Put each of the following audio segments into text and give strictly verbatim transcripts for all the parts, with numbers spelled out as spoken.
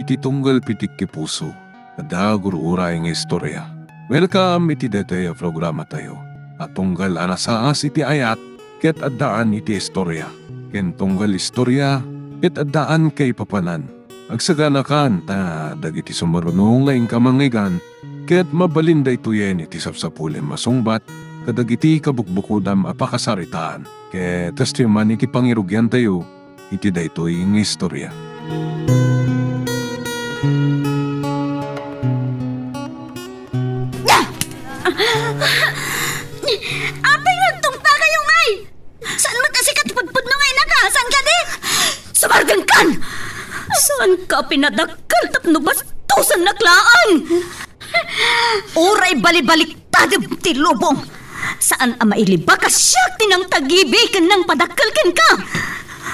Iti tunggal pitik ti puso, adda gur-uray nga istorya. Welcome iti daytoy a programatayo a tunggal a nasaas iti ayat ket addaan iti istorya, ken tunggal istorya ket addaan kaipapanan. Agsaganakan ta dagiti sumaruno nga inka mangngeggan ket mabalin daytoyen iti sapsapulem a sungbat kadagiti kabukbukodam a pakasaritaan. Ket kastoy man iti pangirugiantayo iti daytoy nga istorya. Apay nga agtungpakayo, ngay? Saan met a sika ti pudpudno nga inaka? Saan kadi? Sumargengkan! Saanka pinadakkel tapno bastosannak laeng! Uray balibaliktadem ti lubong! Saan a mailibak a siak ti nangtagibi ken nangpadakkel kenka!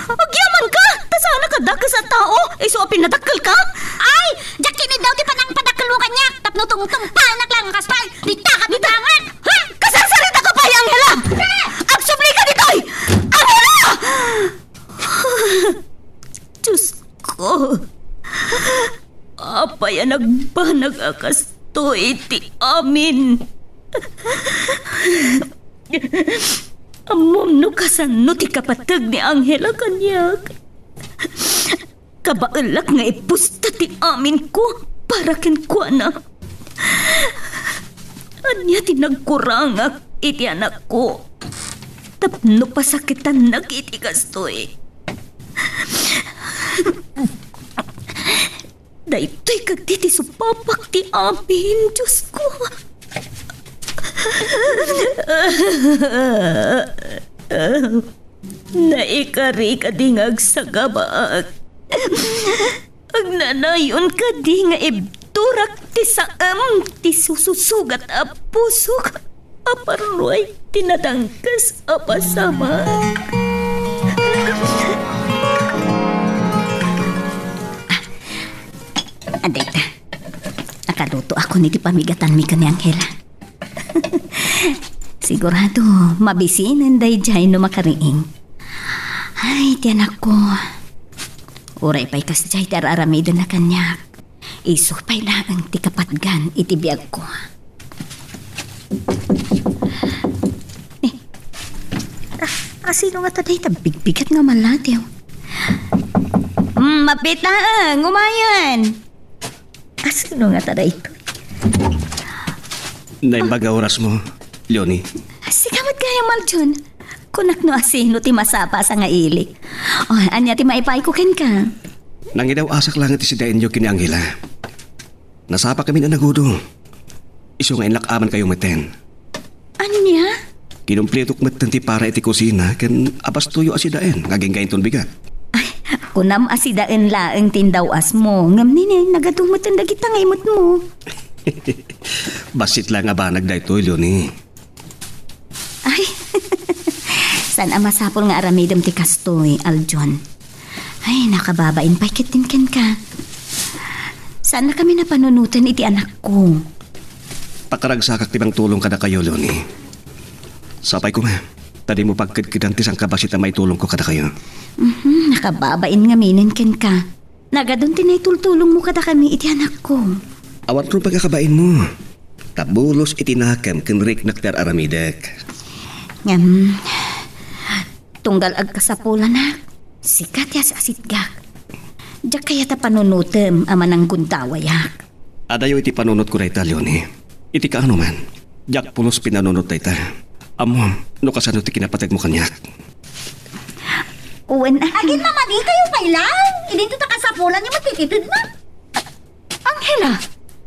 Agyamanka! Ta saanak a dakes a tao, isu a pinadakkelka? Ay! Diak ket ni daw ti panangpadakkelmo kaniak tapno tungtungpanak laeng a kastoy! Dita ka bitangan! Ha? Kasarsaritaka pay, Angela! Agsublika ditoy! Angela! Diyos ko, apay a nagbanag a kastoy ti amin? Ammom no kasano ti kapateg ni Angela kaniak? Kabaelak nga ipusta ti aminko para kenkuana. Ania ti nagkurangak iti anakko tapno pasakitannak iti kastoy? Daytoy kadi ti supapak ti amin, Diosko. Naikari kadi nga agsagabaak. Agnanayon kadi nga ibturak ti saem ti sususugat a pusok a parruay ti nadangkes a pasamak. Adayta, nakalutoakon iti pamigatanmi ken ni Angela. Sigurado, mabisinen daydiay no makariing. Ay, ti anakko. Uray pay kasdiay ti ar-aramidenna kaniak. Isu pay laeng ti kapatgan iti biagko. Eh, a-, asino ngata dayta bigbigat nga malatiw? Mm, mapit laeng, umayen. Asino ngata daytoy? Naimbag a orasmo, Leonie. Sika met gayam, Aljon. Kunak no asino ti masapa a sangailik. O, ania ti maipayko kenka? Nangidaw-asak laeng ti sidaenyo ken ni Angela. Nasapakamin a nagudo. Isu nga inlak-amankayo metten. Ania? Kinumplitok metten ti para iti kusina ken abastoyo a sidaen nga agingga inton bigat. Ay, kunam a sidaen laeng ti indaw-asmo, ngem nini, nagadu metten dagita nga imetmo. Bassit laeng a banag daytoy, Leonie. Ay, saan a masapul nga aramidem ti kastoy, Aljon. Ay, nakababain pay ketdin kenka. Saannakami a panunoten iti anakko. Pakaragsakak ti mangtulong kadakayo, Leonie. Sapay koma, ta dimo pagkedkedan ti sangkabassit a maitulongko kadakayo. Mhm, nakababain ngaminen kenka. Nagadun ti naitultulongmo kadakami iti anakko. Awan rumbeng a kabainmo. Ta bulos iti nakem ken riknak ti ar-aramidek. Ngem, tunggal agkasapulanak, sika ti as-asitgak. Diak kayat a panunotem a mananggundawayak. Adayo iti panunotko dayta, Leonie. Iti kaano man, diak pulos pinanunot dayta. Ammom no kasano ti kinapategmo kaniak. Wen, ah. Agin mamadi kayo pay lang. Idinto ta kasapulan nga matititid na. Angela!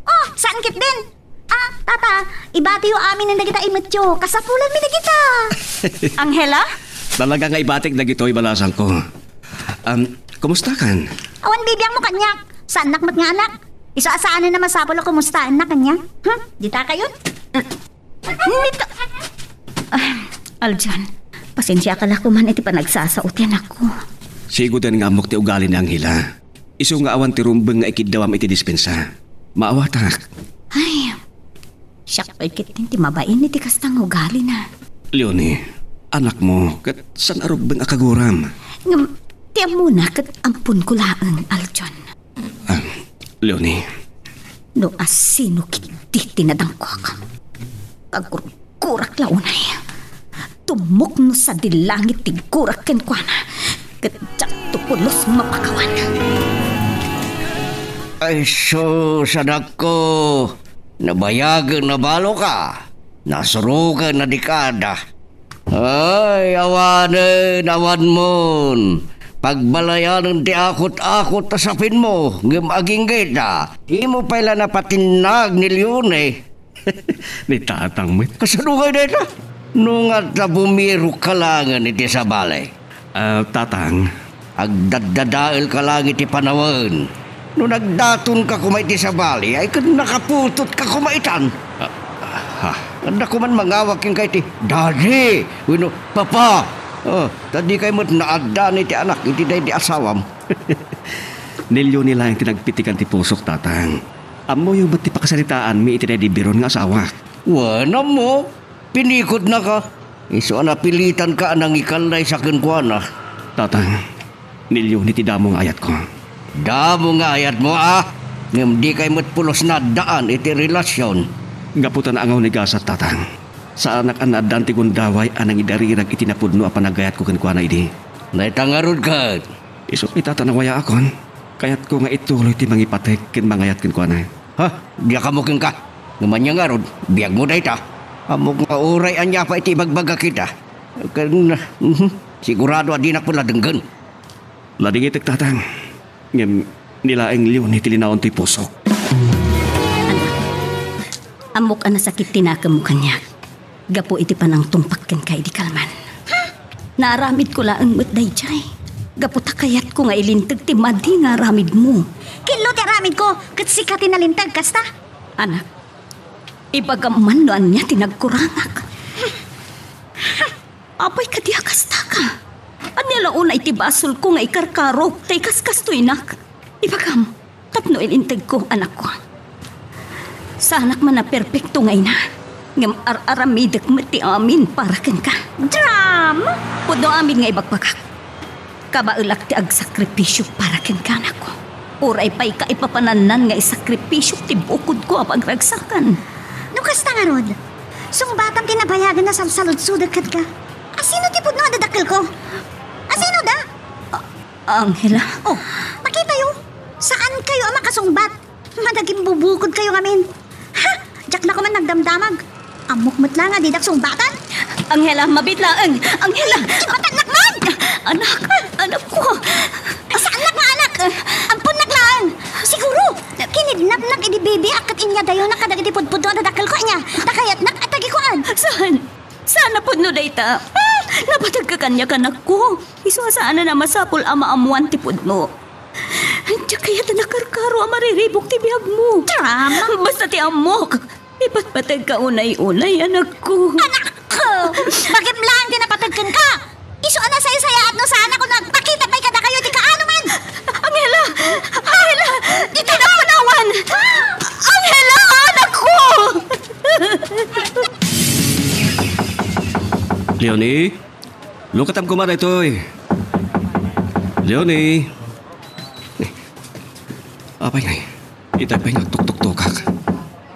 Oh, saan ketdin? Ah, tata, ibatiyo amin dagita imetyo. Kasapulan mi dagita. Angela? Talaga nga ibatik dagitoy balasangko. Um, kumusta kan? Awan bibiangmo kaniak. Saannak met nga anak. Isu a saanen a masapul a kumustaennak kaniak. Hmm? Dita kayon? Nita-, ah, Aljan, pasensiaka la koman iti panagsasao ti anakko. Sigoden nga ammok ti ugali ni Angela. Isu nga awan ti rumbeng nga ikiddawam iti dispensa. Maawatak. Ay, siak pay ketdin ti mabain iti kasta nga ugalina. Leonie, anakmo, ket saan a rumbeng a kaguram. Ngem, ti ammona ket amponko laeng, Aljon. Ah, Leonie. No asino ketdi ti nadangkuak, kagurgurak la unay. Tumukno sadi langit ti gurak kenkuana, ket diakto pulos mapakawan. Ay sus, anakko, nabayagen a baloka, nasuroken a dekada. Ay, awanen, awanmon. Pagbalayanen ti akut-akut a sapinmo, ngem agingga ita, dimo pay la napatinnag ni Leonie. Ni tatang met. Kasano ngay dayta? No nga ta bumirok ka laengen iti sabali. Ah, tatang. Agdaddadael ka laeng iti panawen. No nagdaton ka koma iti sabali, ay ket nakaputot ka koma itan. Ah, ah, ha? Adda koman mangawag kenka iti "Daddy" wenno "Papa." Ah, ta dikay met naaddaan iti anak iti daydi asawam. Ni Leonie laeng ti nagpitikan ti pusok, tatang. Ammoyo met ti pakasalitaanmi iti daydi biron nga asawak. Wen, ammo, pinikodnaka. Isu a napilitanka a nangikallaysa kenkuana. Tatang, ni Leonie ti damo nga ayatko. Damo nga ayatmo, a? Ngem dikay met pulos naaddaan iti relasion. Gapu ta naangaw ni gasat, tatang. Saanak a naaddaan ti gundaway a nangidarirag iti napudno a panagayatko kenkuana idi. Dayta ngarud ket. Isu ita ta nawayaakon, kayatko nga ituloy ti mangipateg ken mangayat kenkuana. Ha? Diak ammo kenka. Ngem ania ngarud, biagmo dayta. Ammok nga uray ania pay ti ibagbagak ita. Ken, mhm, sigurado a dinak pay la denggen. Ladingitek, tatang. Ngem ni laeng Leonie ti linaon toy pusok. Anak, ammok a nasakit ti nakemmo kaniak gapu iti panangtungpak kenka idi kalman. Naaramidko laeng met daydiay gapu ta kayatko nga ilinteg ti madi nga aramidmo. Kello ti aramidko, ket sika ti nalinteg kasta. Anak, ibagam man no ania ti nagkurangak. Apay kadi a kastaka? Ania la unay ti basolko nga ikarkarok ta ikaskastoynak? Ibagam, tapno ilintegko, anakko. Saanak man a perpekto nga ina, ngem ar-aramidek met ti amin para kenka. Drama! Pudno amin nga ibagbagak. Kabaelak ti agsakripisio para kenka, anakko. Uray pay ka ipapanannan nga isakripisiok ti bukodko a pagragsakan. No kasta ngarud, sungbatam ti nabayagen a salsaludsodek kenka. Asino ti pudno a dadakkelko? Asino da? A-, Angela? Oh, makitayo. Saankayo a makasungbat. Managimbubukod kayo ngamin. Ha? Diak la koman nagdamdamag. Ammok met la nga didak sungbatan. Angela, mabiit laeng. Angela! Ipatannak man! Anak, anakko. Saannak nga anak? Amponnak laeng. Siguro, kinidnapnak idi bibiak ket inyadayonak kadagiti pudpudno a dadakkelko, ania? Ta kayatnak a tagikuan. Saan? Saan a pudno dayta? Ah! Napategka kaniak, anakko. Isu a saanen a masapul a maammoan ti pudno. Diak kayat a nakarkaro a mariribuk ti biagmo. Drama! Basta ti ammok, ipatpategka unay-unay, anakko. Anakko! Bagim laeng ti napateg kenka! Isu a nasaysayaat no saanak a nagpakita pay kadakayo iti kaanoman! Angela! Angela! Ditoy ka panawan! Angela, anakko! Leonie? Lukatam koma daytoy. Leonie. Apay ngay, itay pay nga agtuktuktokak.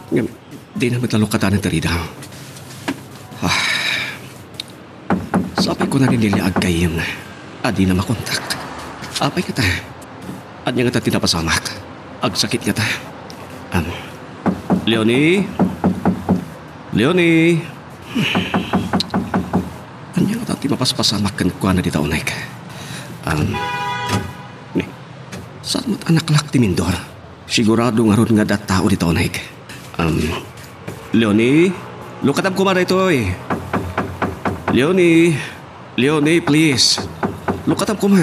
Ngem, dina met la lukatanen ti ridaw. Ah. Sapay kuna ni Nelia aggayyem a dina makontak. Apay ngata? Ania ngata ti napasamak? Agsakit ngata? Am. Leonie? Leonie? Ania ngata ti mapaspasamak kenkuana dita uneg? Am. Ni, saan met a naklak ti mindor? Sigurado ngarud nga adda tao dita uneg. Am. Leonie? Lukatam koma daytoy. Leonie? Leonie, please. Lukatam koma.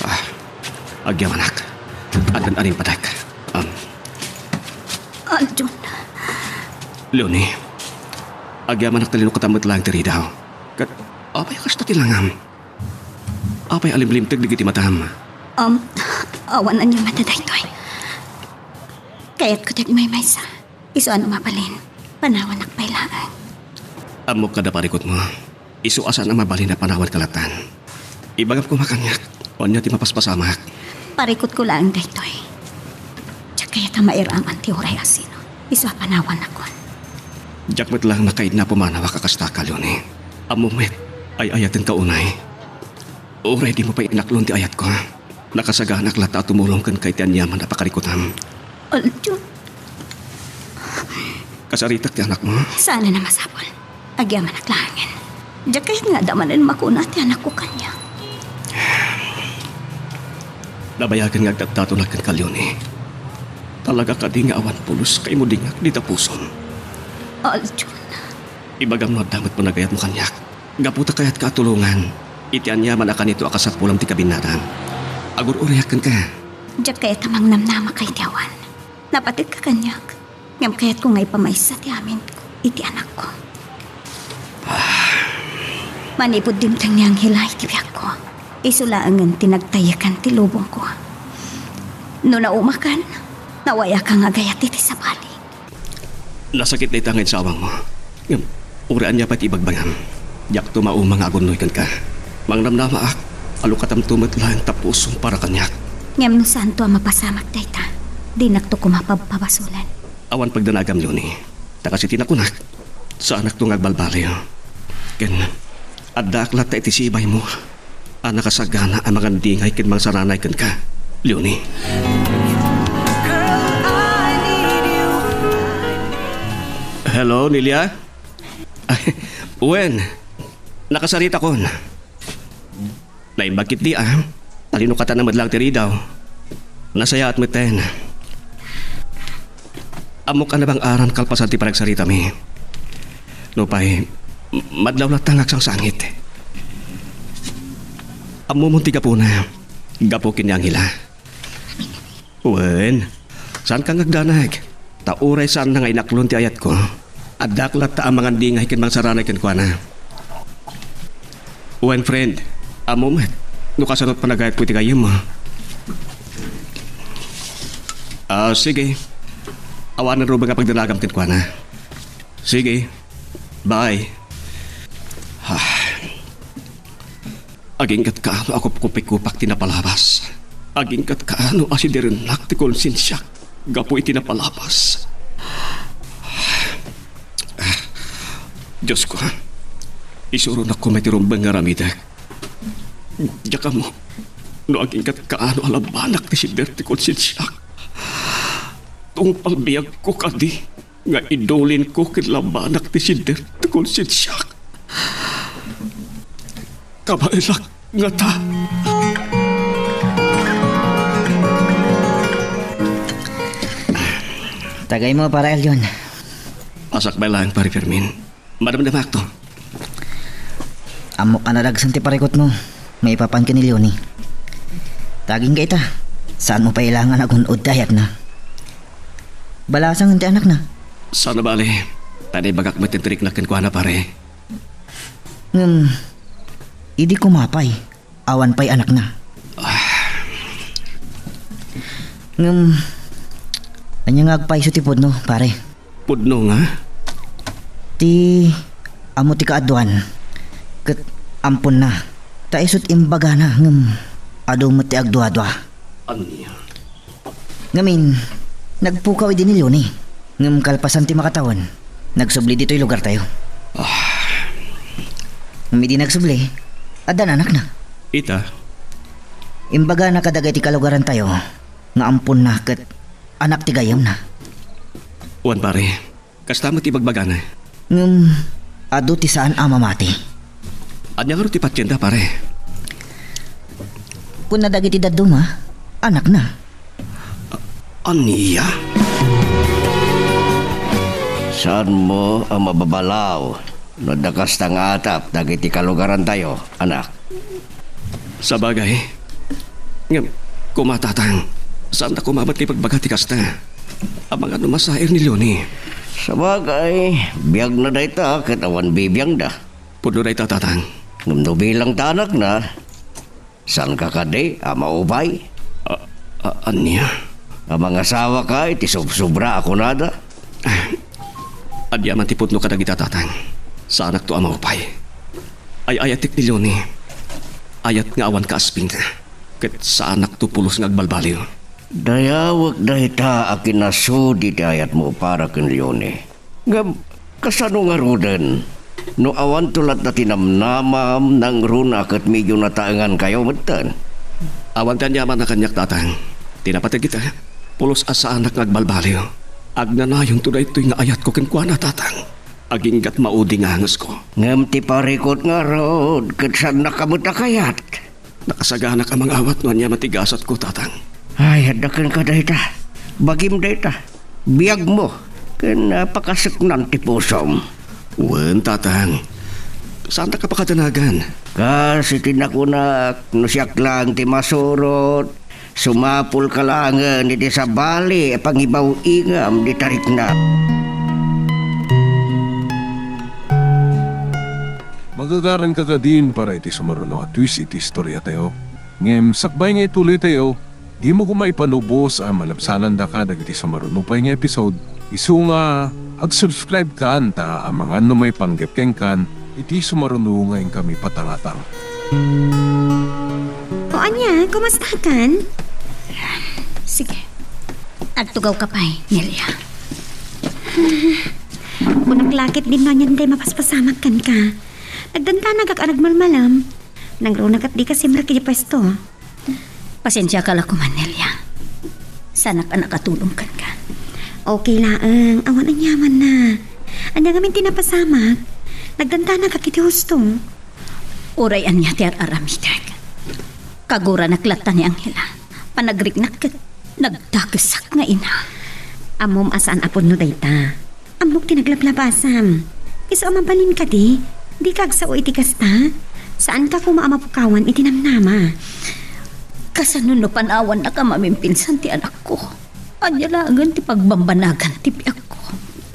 Ah, agyamanak. Addan arimpadak. Am. Aljon. Leonie, agyamanak ta linukatam met laeng ti ridaw. Ket, apay a kasta ti langam? Apay a limlimteg dagiti matam? Um, awan aniaman a daytoy. Kayatko ti agmaymaysa. Isu a no mabalin, panawanak pay laeng. Ammok kada parikutmo. Isu a saan a mabalin a panawanka lattan. Ibagam koma kaniak, ania ti mapaspasamak. Parikutko laeng daytoy. Diak kayat a mairaman ti uray asino. Isu a panawannakon. Diak met laeng makaidna a pumanawak a kastaka, Leonie. Ammom met, ay-ayatenka unay. Uray dimo pay inaklon ti ayatko, nakasaganak latta a tumulong kenka iti aniaman a pakarikutam. Aljon. Kasaritak ti anakmo? Saan a masapul. Agyamanak laengen. Diak kayat nga adda manen makuna ti anakko kaniak. Nabayagen nga agdaddatonak kenka, Leonie. Talaga kadi nga awan pulos kaimudingak dita pusom? Aljon. Ibagam no adda met panagayatmo kaniak. Gapu ta kayatka a tulongan iti aniaman a kanito a kasapulam ti kabinnatan. Agur-uriak kenka. Diak kayat a mangnamnama ka iti awan. Napategka kaniak. Ngem kayatko nga ipamaysa ti amin iti anakko. Manipud dimteng ni Angela iti biagko, isu laengen ti nagtayekan ti lubongko. No naumakan, nawayakan nga agayat iti sabali. Nasakit dayta nga insawangmo. Ngem, uray ania pay ti ibagbagam, diakto mauma nga agunnoy kenka. Mangnamnamaak, alukatamto met laeng ta pusom para kaniak. Ngem no saanto a mapasamak dayta, dinakto koma pabpabasolen. Awan pagdanagam, Leonie. Ta kas iti nakunak, saanakto nga agbalbaliw. Ken, addaak latta iti sibaymo a nakasagana a mangandingay ken mangsaranay kenka, Leonie. Hello, Nelia? Ay, wen, nakasaritakon. Naimbag ketdi, a. Talinukatan met laeng ti ridaw. Nasayaat metten. Ammok a nabang-aran kalpasan ti panagsaritami. Nupay, m-, madlaw latta nga agsangsangit. Ammomon ti gapuna. Gapu ken ni Angela. Wen, saanka nga agdanag? Ta uray saanna nga inaklon ti ayatko, addaak latta a mangandingay ken mangsaranay kenkuana. Wen, friend, ammom met no kasano ti panagayatko iti gayyemmo. Ah, sige. Awanen ruben nga pagdanagam kenkuana. Sige. Bye. Ah. Agingga kaano a kupkupikupak ti napalabas. Agingga kaano a siderennak ti konsensiak gapu iti napalabas. Diosko, isuronak koma iti rumbeng nga aramidek. Diak ammo no agingga kaano a labanak ti sider ti konsensiak. Tungpal biagko kadi nga idulinko ket labanak ti sider ti konsensiak. Kabaelak ngata. Tagaymo, Pare Aljon. Pasakbay laeng, Pare Fermin. Madamdamakto. Ammok a nadagsen ti parikutmo maipapan ken ni Leonie. Agingga ita, saanmo pay la nga agun-od ti ayatna. Balasangen ti anakna. Saan a bale, ta naibagak met ti intriknak kenkuana, pare. Ngem, idi koma pay, awan pay anakna. Ngem, ania nga agpayso ti pudno, pare? Pudno nga? Ti ammo ti kaaduan, ket amponna. Ta isut' imbagana, ngem adu met ti agduadua. Ania? Ngamin, nagpukaw idi ni Leonie. Ngem kalpasan ti makatawen, nagsubli ditoy lugartayo. Ah. Ngem idi nagsubli, addan anakna. Ita? Imbagana kadagiti kalugarantayo nga amponna ket anak ti gayyemna. Wen, pare. Kasta met ti ibagbagana. Ngem, adu ti saan a mamati. Ania ngarud ti patienda, pare? Kunna dagiti dadduma, anakna. A-, ania? Saanmo a mababalaw no adda kasta nga atap dagiti kalugarantayo, anak? Sabagay. Ngem, koma, Tatang, saanta koma met nga ipagbaga ti kasta. Amangan no masair ni Leonie. Sabagay, biagna dayta ket awan bibiangda. Pudno dayta, Tatang. Ngem no bilang ta anakna, saanka kadi a maupay? A-, a-, ania? A mangasawaka iti sobsobra a kunada? Ania man ti pudno kadagita, Tatang. Saanakto a maupay. Ay-ayatek ni Leonie. Ayat nga awan kaaspingna. ket saanakto pulos nga agbalbaliw. Dayawek dayta a kinasudi ti ayatmo para ken Leonie. Ngem kasano ngaruden no awanto latta ti namnamam, nangruna ket medio nataengankayo metten? Awan ti aniamanna kaniak, Tatang. Ti napateg ita, pulos a saanak nga agbalbaliw. Agnanayonto daytoy nga ayatko kenkuana, Tatang. Aginggat maudi nga angesko. Ngem ti parikut ngarud, ket saannaka met a kayat. Nakasaganak a mangawat no ania matigasatko, Tatang. Ay, adda kenka dayta. Bagim dayta. Biagmo. Ken, ah, pakaseknan ti pusom. Wen, Tatang. Saantak a pakadanagan. Kas iti nakunak, no siak laeng ti masurot, sumapulka laengen iti sabali a pangibaw-ingam di tariknak. Magagaranka kadin para iti sumaruno a twist iti istoriatayo. Ngem sakbay nga ituloytayo, dimo koma ipanubos a malabsanandaka dagiti sumaruno pay nga episode, isu nga ag-subscribe kan ta amangan no maipanggep kenkan iti sumaruno nga inkami patangatang. O ania, kumusta kan? Sige. Agtugawka pay, Nelia. Kunak la ketdin no ania ti mapaspasamak kenka. Nagdandanagak a nagmalmalam. Nangruna ket dika simrek iti puesto. Pasensiaka la koman, Nelia. Saanak a nakatulong kenka. Okay laeng, awan aniamanna. Ania ngamin ti napasamak? Nagdandanagak iti husto. Uray ania ti ar-aramidek, kaguranak latta ni Angela. Panagriknak ket nagdakesak nga ina. Ammom a saan a pudno dayta. Ammok ti naglablabasam. Isu a mabalin kadi, dika agsao iti kasta. Saanka koma a mapukawan iti namnama. Kasano no panawannak a mamimpinsan ti anakko? Ania laengen ti pagbambanagan ti biagko?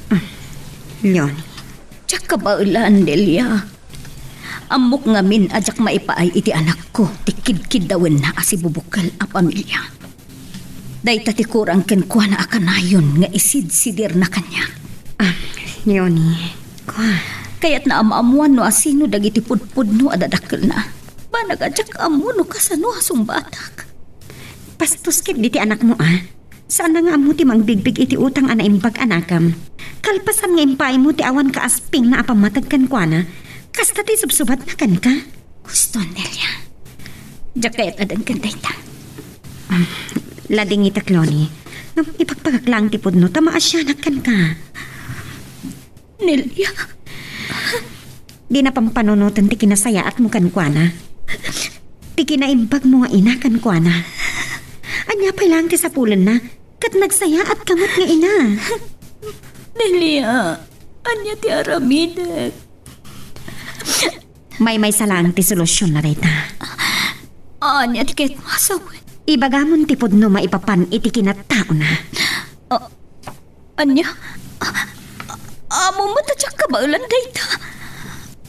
Ah, Leonie. Diak kabaelan, Delia. Ammok ngamin a diak maipaay iti anakko ti kidkiddawenna a sibubukel a pamilia. Dayta ti kurang kenkuana a kanayon nga isidsidirna kaniak. Ah, Leonie, kua. Kayatna a maammuan no asino dagiti pudpudno a dadakkelna. Banag a diak ammo no kasano a sungbatak. Bastos ketdi ti anakmo, a. Saanna nga ammo ti mangbigbig iti utang a naimbag a nakem. Kalpasan nga impaaymo ti awan kaaspingna a pammateg kenkuana, kasta ti subsubatna kenka. Husto, Nelia. Diak kayat a denggen dayta. Ah, ladingitek, Leonie. Ngem ipagpagak laeng ti pudno ta maasianak kenka. Nelia. Dina pampanunoten ti kinasayaatmo kenkuana. Ti kinaimbagmo nga ina kenkuana. Ania pay laeng ti sapulenna? Ket nagsayaatka met nga ina. Nelia, ania ti aramidek? Maymaysa laeng ti solusionna dayta. Ania ti kayatmo a sawen? Ibagamon ti pudno maipapan iti kinataona. Ah, ania? Ammom met a diak kabaelan dayta.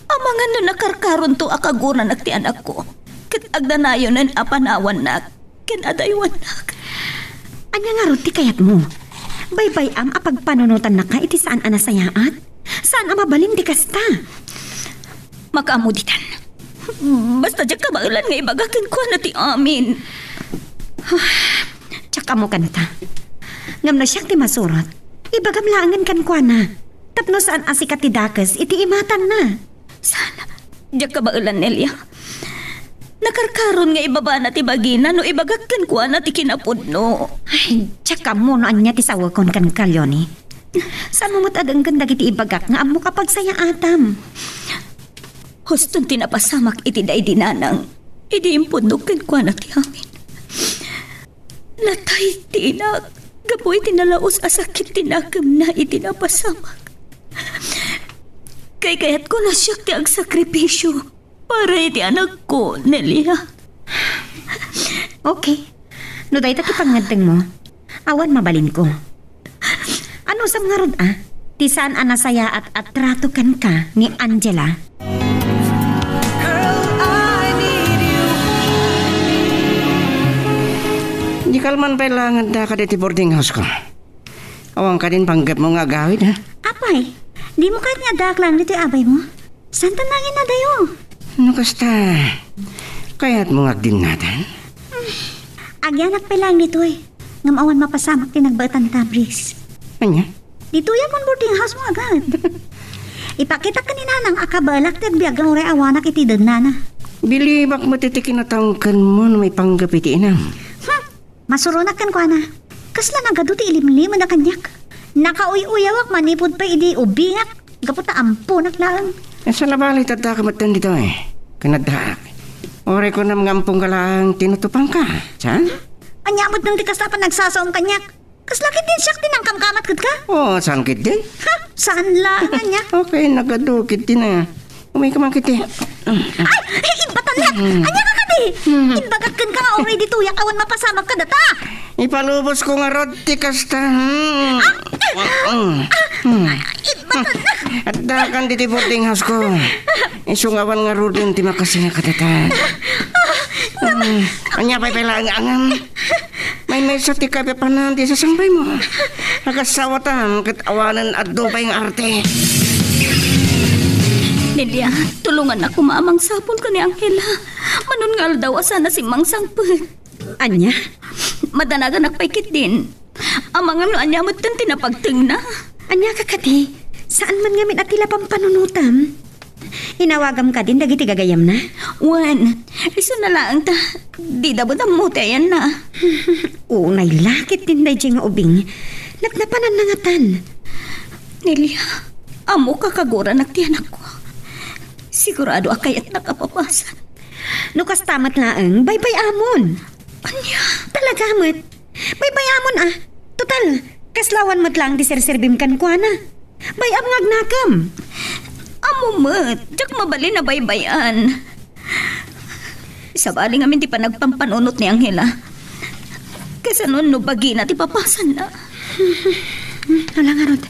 Amangan no nakarkaronto a kaguranak ti anakko, ket agnanayonen a panawannak ken adaywannak. Ania ngarud ti kayatmo? Baybay-am a pagpanunotannaka iti saan a nasayaat? Saan a mabalin ti kasta? Makaammo ditan. Basta diak kabaelan nga ibagak kenkuana ti amin. Diak ammo kanta. Ngem no siak ti masurot, ibagam laengen kenkuana. Tapno saan a sika ti dakes iti imatanna. Saan? Diak kabaelan, Nelia. Nakarkaron nga ibabana ti bagina no ibagak kenkuana ti kinapudno. Ay, diak ammo no ania ti sawekon kenka, Leonie. Saanmo met a denggen dagiti ibagak nga ammok a pagsayaatam. Huston ti napasamak iti daydi nanang idi impudno kenkuana ti amin. Natay ti inak gapu iti nalaus a sakit ti nakemna iti napasamak. Kaykayatko no siak ti agsakripisio para iti anakko, Nelia. Okay. No dayta ti pangngeddengmo, awan mabalinko. Anusam ngarud a ti saan a nasayaat a trato kenka ni Angela? Girl, I need you. Di kalman pay laeng adda kaditi boarding house ko. Awan kadin panggepmo nga agawid, ha? Apay, dimo kayat nga addaak laeng ditoy abaymo? Saan ta nangin adayo? No kasta, kayatmo nga agdinnatan? Hmm, Agyanak pay laeng ditoy. Ngem awan mapasamak ti nagbaetanta, Briggs. Ania? Ditoy amon boarding house mo agad. Ipakitak ken ni Nanang a kabaelak ti agbiag uray awanak iti dennana. Bilibak met iti kinatangkenmo no maipanggep iti inam. Hmm. Masuronak kenkuana. Kasla nagadu ti ilimlimed a kaniak. Nakauy-uyawak manipud pay idi ubingak gapu ta amponak laeng. Esa la bali, adda ka metten ditoy. Ken addaak. Uray kunam nga ampongka laeng, tinutopanka. Saan? Ania metten ti kasta a panagsasaom kaniak? Kasla ketdin siak ti nangkamkamat kenka? Oh, saan ketdin? Ha? Saan laeng ania? Okay, nagadu ketdin a. Umayka man ketdi. Ay, eh, imbatan na. Hmm. Ania ka kadi? Hmm. Imbagak kenka nga uray ditoyak awan mapasamak kadata. Ipalubosko ngarud ti kasta. Hmm. Ah! Hmm. Ah! Hmm. Imbatan na. Addakan ditoy boarding house ko. Isu nga awan ngaruden ti makasina kadata. Hmm. Ania pay pay laeng angem? Maymaysa ti kapapanan ti sasangpaymo. Agasawatan ket awanen adu pay nga arte. Nelia, tulongannak koma a mangsapul ken ni Angela. Manon nga aldaw a saan a simmangsangpet. Ania? Madanaganak pay ketdin. Amangam no ania metten ti napagtengna. Ania ka kadi? Saan man ngamin a ti la pampanunotam? Inawagam kadin dagiti gagayyemna? Wen, isuna laeng ta dida met ammo ti ayanna. Unay la ketdin daydiay nga ubing. Napnapananna ngatan. Nelia, ammoka a kaguranak ti anakko. Sigurado a kayatnak a papasan. No kasta met laeng, baybay-amon. Ania? Talaga met. Baybay-amon a. Total, kasla awan met laeng ti serserbim kenkuana. Bay-am nga agnakem. Ammo met, diak mabalin a baybay-an. Sabali ngamin ti panagpampanunot ni Angela. Kasano no bagina ti papasanna? Ala ngarud,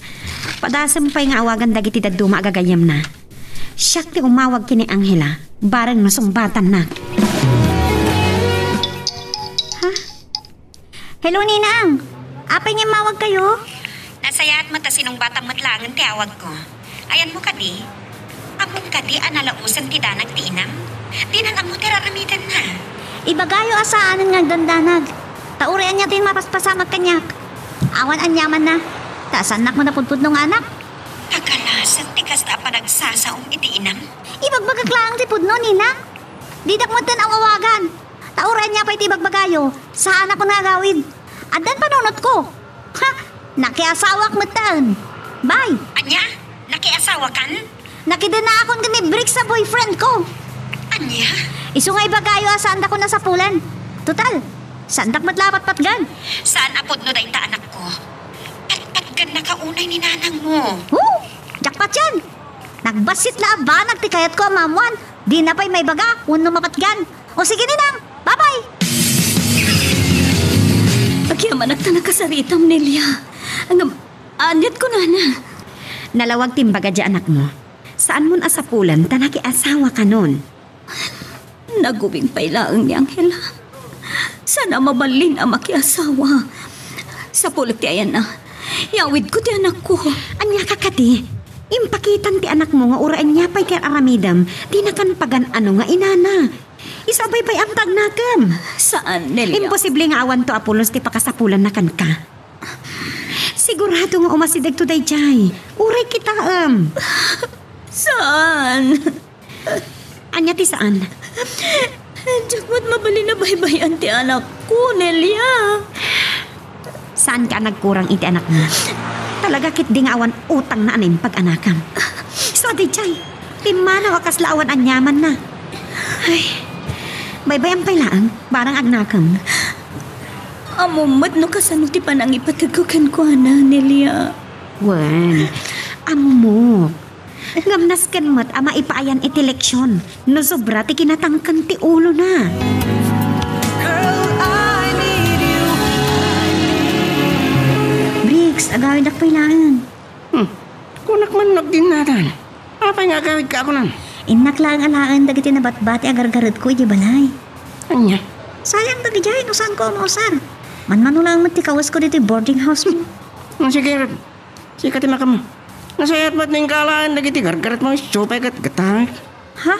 padasem pay nga awagan dagiti dadduma a gagayyemna. Siak ti umawag ken ni Angela, bareng no sungbatannak. Ha? Hello, Ninang! Apay nga immawagkayo? Nasayaat met a sinungbatam met laengen ti awagko. Ayanmo kadi? Ammom kadi a nalaosen ti danag ti inam? Dinan ammo ti ar-aramidenna. Ibagayo a saanen nga agdandanag. Ta uray ania ti mapaspasamak kaniak. Awan aniamanna. Ta saannak met a pudpudno nga anak. Pagalasak ti kasta a panagsasaom iti inam. Ibagbagak laeng ti pudno, Ninang. Didak metten awawagan. Ta uray ania pay ti ibagbagayo, saanak nga agawid. Addan panunotko. Ha! Nakiasawak metten. Bye! Ania? Nakiasawakan? Nakidennaakon ken ni Briggs a boyfriend ko. Ania? Isu nga ibagayo a saandakon a sapulan. Total, saandak met la a patpatgan. Saan a pudno dayta, anakko. Patpatgannaka unay ni nanangmo. Oh, jackpot yan! Nagbassit la a banag ti kayatko a maammoan. Dina pay maibaga wenno mapatgan. O sige, Ninang, bye-bye! Agyamanak ta nakasaritam, Nelia. Ngem, aniat kunana? Nalawag ti imbaga diay anakmo. Saanmon a sapulen ta nakiasawakanon. Nagubing pay laeng ni Angela. Saan a mabalin a makiasawa. Sapulek ti ayanna. Yawidko ti anakko. Ania ka kadi? Impakitam ti anakmo nga uray ania pay ti ar-aramidem, dinakan pagan-ano nga inana. Isu a baybay-am ta agnakem. Saan, Nelia? Imposible nga awanto a pulos ti pakasapulanna kenka. Sigurado nga umasidegto daydiay. Uray kitaem. Saan? Ania ti saan? Diak met mabalin a baybay-an ti anakko, Nelia. Saanka a nagkurang iti anakmo. Talaga ketdi nga awan utangna a naimpag-anakam. Isu a daydiay, pimmanaw a kasla awan aniamanna. Ay, baybay-am pay laeng, barang agnakem. Ammom met no kasano ti panangipategko kenkuana, Nelia. Wen, ammok. Ngem nasken met a maipaayan iti leksion no sobra ti kinatangken ti ulona. Girl, I need you. Briggs, agawidak pay laeng. Hmm. Kunak man no agdinnatan. Apay nga agawidka a kunan? Innak laeng alaen dagiti nabatbati a gargaretko idiay balay. Ania? Sayang dagidiay no saanko a mausar. Manmano laeng met ti kawesko ditoy boarding house mo. Hmm, sige, Rod. Sika ti makam. Nasayaat met no inka alaen dagiti gargaretmo, isu pay ket gatamik. Ha?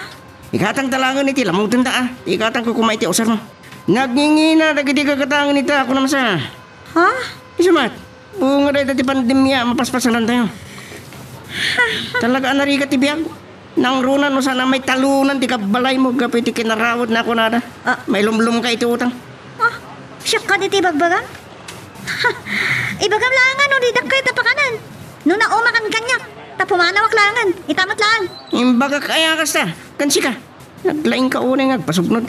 Igatangta laengen iti lamutenda a. Igatangko koma iti usarmo. Nagngingina dagiti gagatangen ita, kunam sa. Ha? Isu met, bunga dayta ti pandemia a mapaspasalantayo. Talaga a narigat ti biag. Nangruna no saan a maitalunan ti kabbalaymo gapu iti kinarawat na kunada. Ah. Mailumlom ka iti utang. Ah, siak kadi ti ibagbagam? Ibagam laengen no didak kayat a pakanen. No naumakan kaniak, ta pumanawak laengen, ita met laeng. Imbagak aya kasta, ken sika. Naglaing ka unay nga agpasugnod.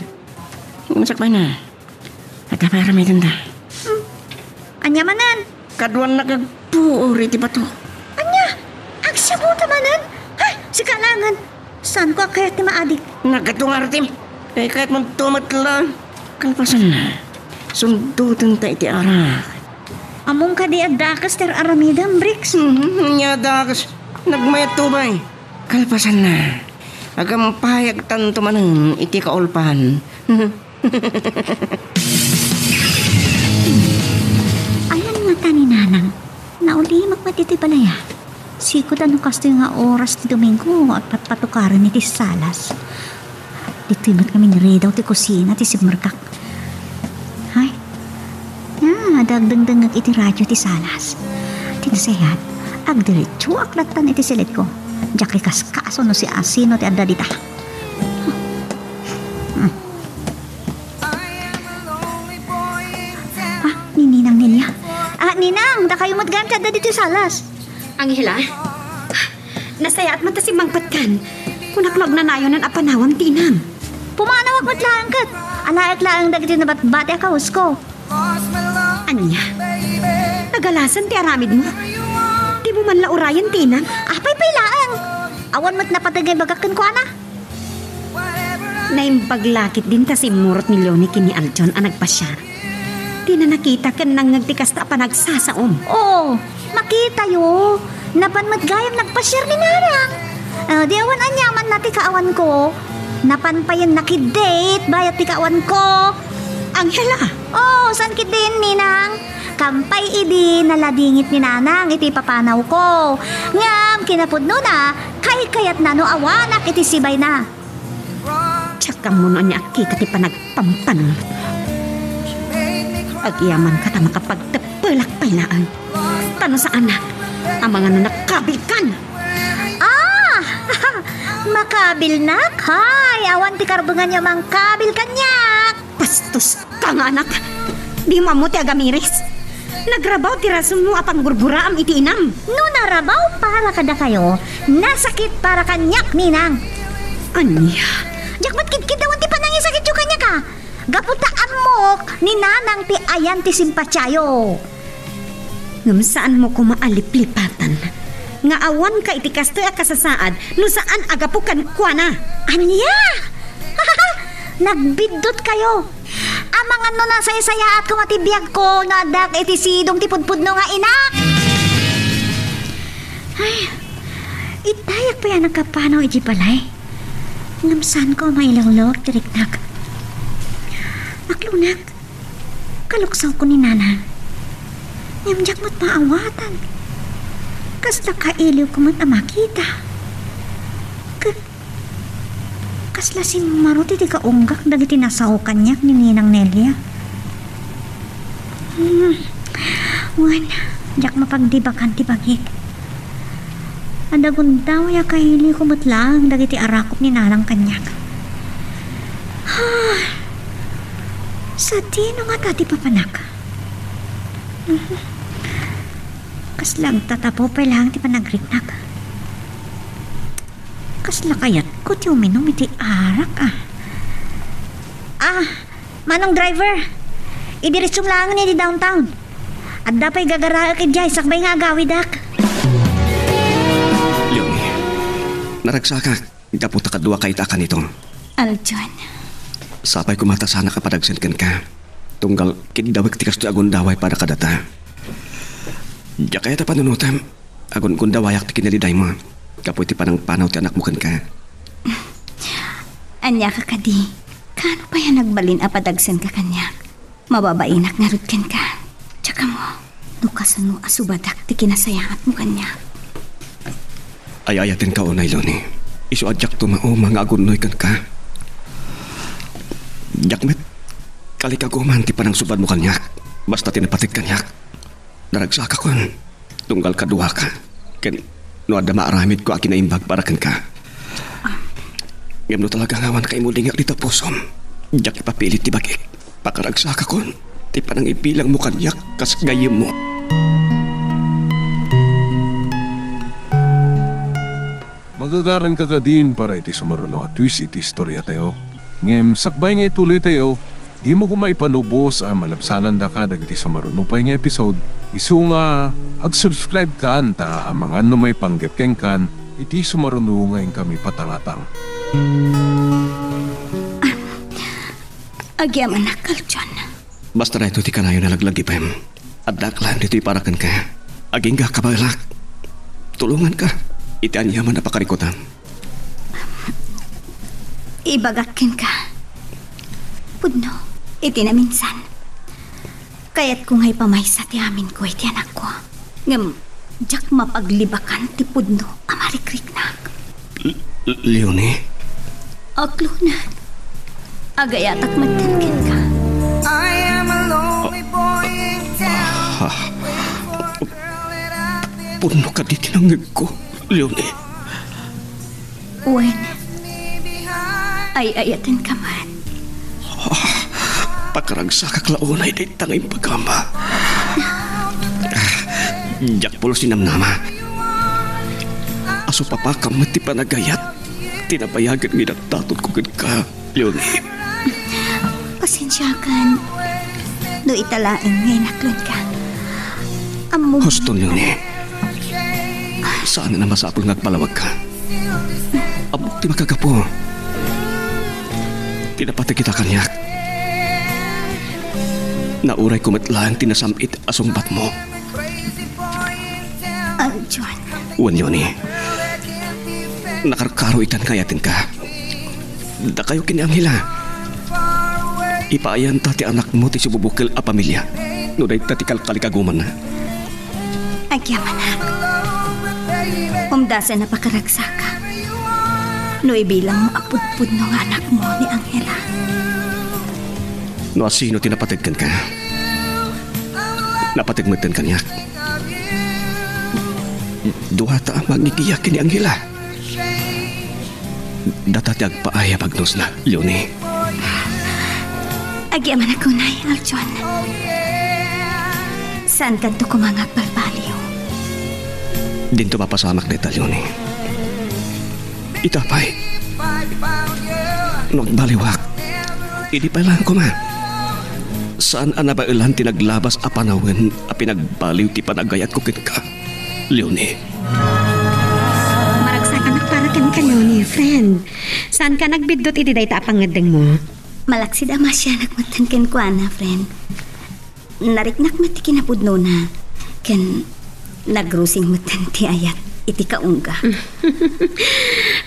Nasakbay na. Adda pay aramidenda. Hmm. Ania manen? Kaduannak agpuor iti bato. Ania? Agsibuta manen? Ay, sika laengen. Saanko a kayat ti maadik? Naggatungar ti. Eh, kayat mo tumatla. Kalpasan na. Sundotenta iti arak. Ammom kadi a dakes ti aramidem, Bricks? Mhm, ania dakes? Nagmayat tubay. Kalpasan na. Agampayagtanto manen iti kaulpan. Ayan ngata ni Nanang. Naulimek met iti balay, a. Sigud a no kastoy nga oras ti Domingo, agpatpatukaren iti salas. Ditoy met ngamin ridaw ti kusina ti simmerkak. Ay, ah, adda agdengdengngeg iti radio ti salas. Ti nasayaat, agdiretsoak lattan iti silitko. Diak ikaskaso no siasino ti adda dita. Hmm. Ah, ni Ninang Nelia. Ah, Ninang, dakayo met gayam ti adda ditoy salas. Angela, nasayaat met ta simmangpetkan. Kunak no agnanayonan a panawam ti inam. Pumanawak met laeng ket alaek laeng dagiti nabatbati a kahusko. Ania? Nagalasan ti aramidmo? Dimo man la urayen ti inam? Apay pay laeng? Awan met napateg nga ibagak kenkuana. Naimbag la ketdin ta simmurot ni Leonie ken ni Aljon a nagpasiar. Dina nakita ken nangngeg ti kasta a panagsasaom. Oo, makitayo. Napan met gayam nagpasiar ni Nanang. Ah, di awan aniamanna ti kaawanko. Napan payen nakidate bayat ti kaawanko. Angela! Oo, saan ketdin, Ninang? Kampay idi naladingit ni Nanang iti papanawko. Ngem kinapudnona, kaykayatna no awanak iti sibayna. Diak ammo no ania a kita ti panagpampanon. Agyamankata makapagteppelak pay laeng. Ta no saan, amangan no nakabilkan. Ah! Makabilnak? Hay, awan ti karbenganyo a mangkabil kaniak. Bastos ka nga anak! Dimo ammo ti agamiris? Nagrabaw ti rasonmo a panggurguraam iti inam. No narabaw para kadakayo, nasakit para kaniak, Ninang. Ania? Diak met kidkiddawan ti panangisakityo kaniak, a. Gapu ta ammok ni Nanang ti ayan ti simpatiayo. Ngem saanmo koma a liplipatan nga awanka iti kastoy a kasasaad no saan a gapu kenkuana. Ania? Nagbiddutkayo. Amangan no nasaysayaat koma ti biagko no addak iti sidong ti pudpudno nga inak. Ay, idayak pay a nakapanaw iti balay. Ngem saanko a mailawlawag ti riknak. Aklonak. Kaluksawko ni Nana. Ngem diak met maawatan. Kasla kailiwko met a makita. Ket kasla simmarot iti kaunggak dagiti nasaokanniak ni Ninang Nelia. Hmm. Wen, diak mapagdibakan ti bagik. Adda gundaway a kailiwko met laeng dagiti arakop ni Nanang kaniak. Sadino ngata ti papanak? Kasla agtatapaw pay laeng ti panagriknak. Kasla kayatko ti uminum iti arak, a. Ah, Manong driver, idiretsom laengen iti downtown. Adda pay gagaraek idiay sakbay nga agawidak. Leonie, naragsakak gapu ta kaduaka ita a kanito. Aljon. Sapay koma ta saanak a padagsen kenka. Tunggal kiddawek ti kastoy a gundaway para kadata. Diak kayat a panunotem. Agungundawayak ti kinalidaymo gapu iti panangpanaw ti anakmo kenka. Ania ka kadi? Kaano pay a nagbalin a padagsenka kaniak? Mababainak ngarud kenka. Diak ammo no kasano a subadak ti kinasayaatmo kaniak. Ay-ayatenka unay, Leonie. Isu a diak tumauma nga agunnoy kenka. Diak met Kalikaguman ti panangsubadmo kaniak, basta ti napateg kaniak. Naragsakakon, tunggal kaduaka, ken no adda maaramidko a kinaimbag para kenka. Ngem no talaga nga awan kaimulingak dita pusom, diak ipapilit ti bagik. Pakaragsakakon ti panangibilangmo kaniak kas gayyemmo. Magagaranka kadin para iti sumaruno a twist iti istoriatayo. Ngem sakbay nga ituloytayo, dimo koma ipanubos a malabsanandaka dagiti sumaruno pay nga episode, isu nga ag-subscribe kan ta amangan no maipanggep kenkan iti sumaruno nga inkami patangatang. Agyamanak, Aljon. Basta daytoy ti kanayon a laglagipem. Addaak laeng ditoy para kenka. Agingga, kabaelak. Tulonganka iti aniaman a pakarikutam. Ibagak kenka, pudno, iti naminsan, kayatko nga ipamaysa ti aminko iti anakko. Ngem diak mapaglibakan ti pudno a marikriknak. L-, L-, Leonie? Aklona. Agayatak metten kenka. I am a lonely boy in town. Ah. Pudno kadi ti nangngegko, Leonie? Wen, ay-ayatenka met. Ah, pakaragsakak la unay dayta nga imbagam. Ah, diak pulos ti namnama a supapakam met ti panagayat ti nabayagen nga inaddatonko kenka, Leonie. Pasensiakan no ita laeng nga inaklonka. Ammom. Huston, Leonie. Saan a masapul nga agpalawagka. Ammok ti makagapu. Ti napateg ita kaniak. Naurayko met laeng ti nasam-it a sungbatmo. Aljon. Wen, Leonie. Nakarkaro itan nga ayatenka. Dakayo ken ni Angela. Ipaayanta ti anakmo ti sibubukel a pamilia no dayta ti kalkalikagumanna. Agyamanak. Umdasen a pakaragsaka no ibilangmo a pudpudno nga anakmo ni Angela. No asino ti napateg kenka, napateg metten kaniak. Duata a mangigiyak ken ni Angela. Data ti agpaay a bagnusna, Leonie. Agyamanak unay, Aljon. Saankanto koma nga agbalbaliw. Dinto mapasamak dayta, Leonie. Ita pay, no agbaliwak, idi pay laeng koma. Saan a nabaelan ti naglabas a panawen a pinagbaliw ti panagayatko kenka, Leonie. Maragsakanak para kenka, Leonie, friend. Saanka nagbiddut iti dayta a pangngeddengmo? Malaksid a maasianak metten kenkuana, friend. Nariknak met ti kinapudnona, ken nagrusing metten ti ayat iti kaungga.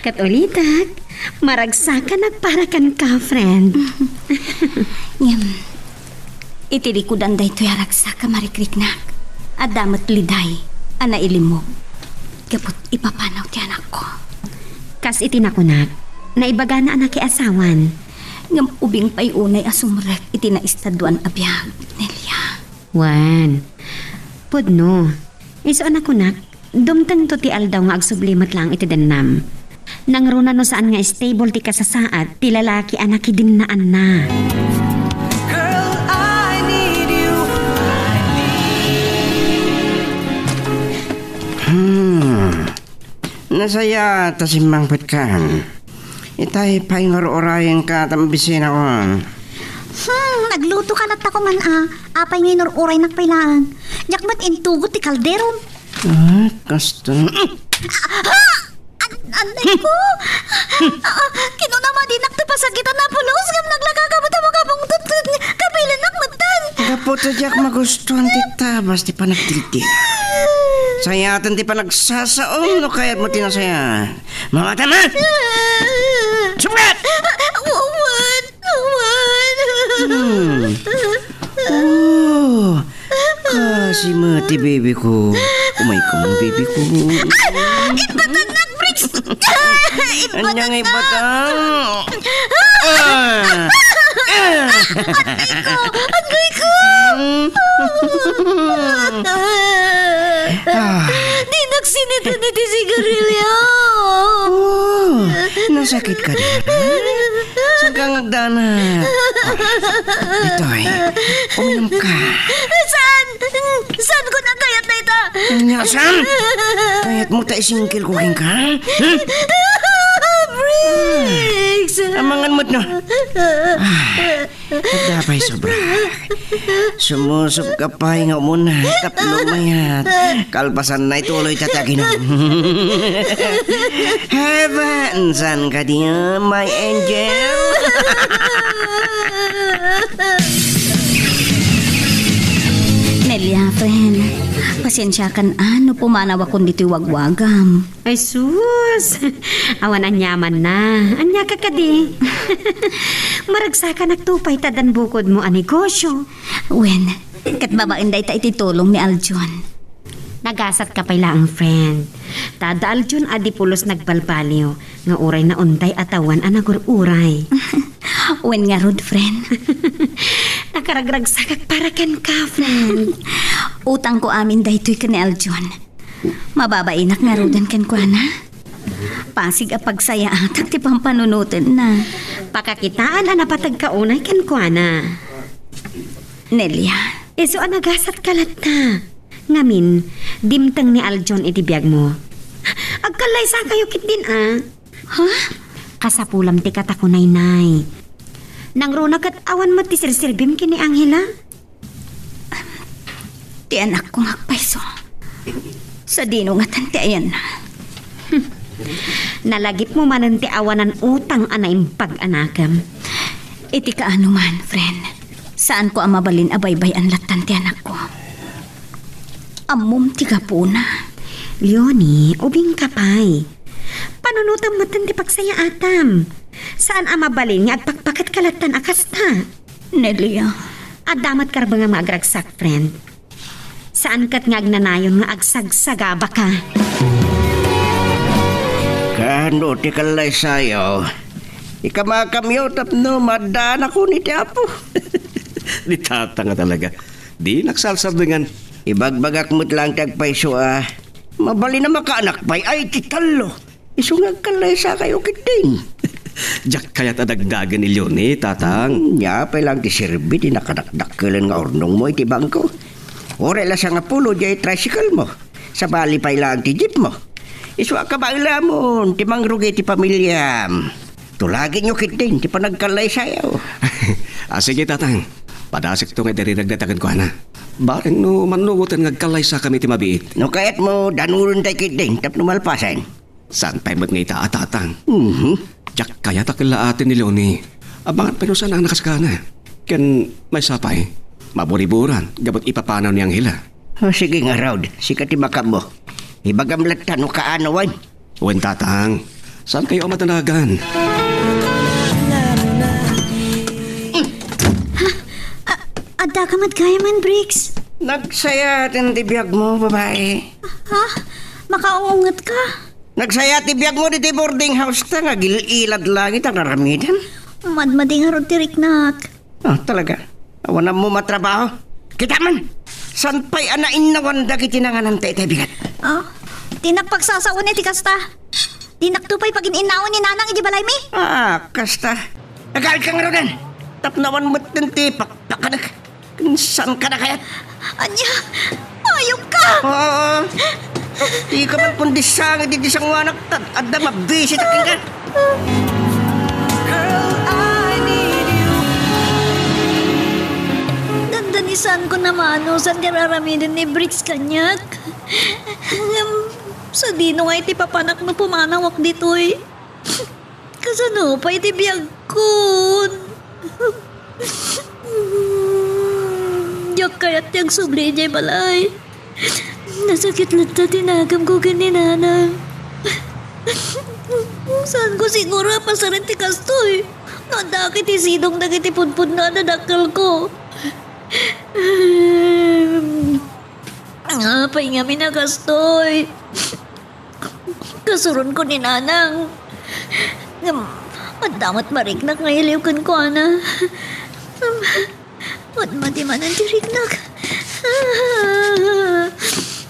Ket ulitek, maragsakanak para kenka, friend. Ngem, iti likudan daytoy a ragsak a marikriknak, adda met liday a nailimmog gapu iti ipapanaw ti anakko. Kas iti nakunak, naibagana a nakiasawan. Ngem ubing pay unay a sumrek iti naestaduan a biag, Nelia. Wen, pudno. Isu a nakunak, dumtengto ti aldaw nga agsubli met laeng iti dennam. Nangruna no saan nga stable ti kasasaad ti lalaki a nakidinnaanna. Girl, I need you. Hmm. Nasayaat ta simmangpetkan. Itay pay nga ur-urayenka ta mabisinakon. Hmm, naglutoka latta koma a. Apay nga inur-uraynak pay laeng? Diak met intugot ti kalderom. Ah, kasta. Ah! An-, anay ko! Ah, kinuna madinak ti pasakitan a pulos ngem naglakaka met a makabungtot ket kabilenak metten. Gapu ta diak magustuan ti tabas ti panagdildi. Sayaten ti panagsasao no kayatmo ti nasayaat. Mawatan man! Sumrek! Awan! Awan! Hmm. Oh, kasi met ti baby ko. Umay ka man, baby ko. Imbatan na, Briggs! Anya nga imbatan? Ah! Ah! Angguyko! Angguyko! Ah. Dinak sinitun iti sigarilyo! Oh, nasakit ka di? Saan ka nga agdanat? Ditoy, uminom ka. Saan? Saan ko nagkayat na ita? Anya, saan? Kayat mo ta isingkil ko kenka? Hmm? Briggs! Amangan mo't no? Ah, adda pay sobra. Sumusup ka pay nga umuna tapno mayat. Kalpasan na ituloy ta ti aginom. Heaven, saan ka diyan, my angel? Nelia, friend, pasensiakan a no pumanawakon ditoy wagwagam. Ay sus! Awan aniamanna. Ania ka kadi? Maragsakanakto pay ta addan bukodmo a negosio. Wen, ket babaen dayta iti tulong ni Aljon. Nagasatka pay laeng, friend. Ta adda Aljon a di pulos nagbalbaliw nga uray naunday a tawen a nagur-uray. Wen ngarud, friend. Nakaragragsakak para kenka, friend. Utangko amin daytoy ken ni Aljon. Mababainak ngaruden kenkuana. Pasig a pagsayaatak ti pampanunotenna. Pakakitaan a napateg ka unay kenkuana. Nelia. Isu a nagasatka latta. Ngamin, dimteng ni Aljon iti biagmo. Agkallaysakayo ketdin a. Ha? Kasapulam ti katakunaynay. Nangruna ket awan met ti serserbim ken ni Angela? Ti anakko nga agpayso. Sadino ngatan ti ayanna? Nalagipmo manen ti awanan utang a naimbag a nakemmo. Iti kaano man, friend, saanko a mabalin a baybay-an lattan ti anakko. Ammom ti gapuna. Leonie, ubingka pay. Panunotam metten ti pagsayaatam. Saan a mabalin nga agpakpaketka lattan a kasta. Nelia. Adda met karbengam nga agragsak, friend. Saan ket nga agnanayon nga agsagsagabaka. Kaano ti kallaysayo? Ikamakamyo tapno maaddaanakon iti Apo. Ni Tatang a talaga. Dinak salsardengan. Ibagbagak met laeng ti agpayso a mabalin a makaanak pay ay ti tallo. Isu nga agkallaysakayo ketdin. Diak kayat a dagdagen ni Leonie, Tatang. Hmm, nia pay laeng ti serbi ti nakadakdakkelen nga urnongmo iti bangko. Uray la sangapulo diay tricycle mo. Sabali pay laeng ti jeep mo. Isu a kabaelamon ti mangrugi ti pamiliam. Tulagenyo ketdin ti panagkallaysayo. Ah, sige, Tatang. Padasekto nga idirireg dayta kenkuana. Bareng no mannugoten nga agkallaysakami iti mabiit. No kayatmo, danonentay ketdin tapno malpasen. Saan pay met nga ita a, Tatang? Mhm. Diak kayat a kellaaten ni Leonie. Abangan pay no saan a nakasakana. Ken maysa pay, maburiburan gapu ti ipapanaw ni Angela. O, sige ngarud, sika ti makapmo. Ibagam latta no kaano wen. Wen, Tatang. Saankayo a madanagan? A-, addaka met gayam, Briggs? Nagsayaat ti biagmo, babai. Ha? Makaunget ka? Nagsayaat ti biagmo ditoy boarding house ta nga agil-ilad laeng iti aramidem. Madmadi ngarud ti riknak. Ah, talaga? Awan ammo matrabaho? Kita man! Saan pay a nainnawan dagiti nangananta iti bigat? Ah, dinak pagsasawen iti kasta. Dinakto pay pagin-innawan ni Nanang iti balaymi. Ah, kasta. Agayod ka ngaruden. Tapno awan metten ti pakpakanek. Saan ka na kayat? Ania? Ayup ka! Ah, di ka man kundi sangit iti sanguanak, ta adda mabisi ta kenka. Dandanisanko a manusan ti ar-aramiden ni Briggs kaniak. Ngem, sadino nga iti papanak no pumanawak ditoy? Kasano pay ti biagkon? Diak kayat ti agsubli idiay balay. Nasakit latta ti nagamko ken ni Nanang. Saanko siguro a pasaren ti kastoy. No adda ket ti sidong dagiti pudpudno a dadakkelko. Apay ngamin a kastoy? Kasuronko ni Nanang. Ngem, adda met mariknak nga iliw kenkuana. Madmadi manen ti riknak.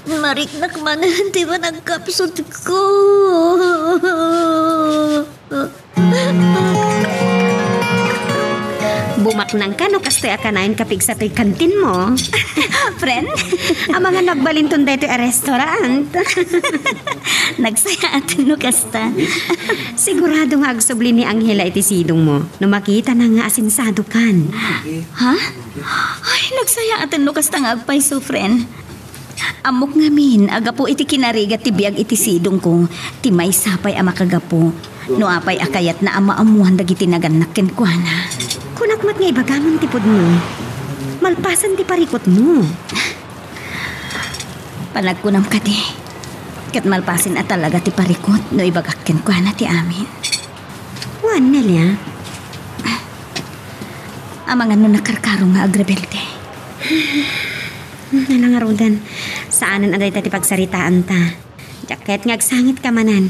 Mariknak manen ti panagkapsutko. Bumaknangka no kastoy a kanayon kapigsa toy kantinmo. Friend? Amangan no agbalinton daytoy a restaurant. Nagsayaaten no kasta. Sigurado nga agsubli ni Angela iti sidongmo no makitana nga asinsadokan. Ha? Ay, nagsayaaten no kasta nga agpayso, friend. Ammok ngamin a gapu iti kinarigat ti biag iti sidongko, ti maysa pay a makagapu no apay a kayatna a maammoan dagiti nagannak kenkuana. Kunak met nga ibagamon ti pudno. Malpasen ti parikutmo. Panagkunam kadi, ket malpasen a talaga ti parikut no ibagak kenkuana ti amin. Wen, Nelia. Amangan no nakarkaro nga agrebelde. Ala ngaruden, saanen a dayta ti pagsaritaanta. Diak kayat nga agsangitka manen,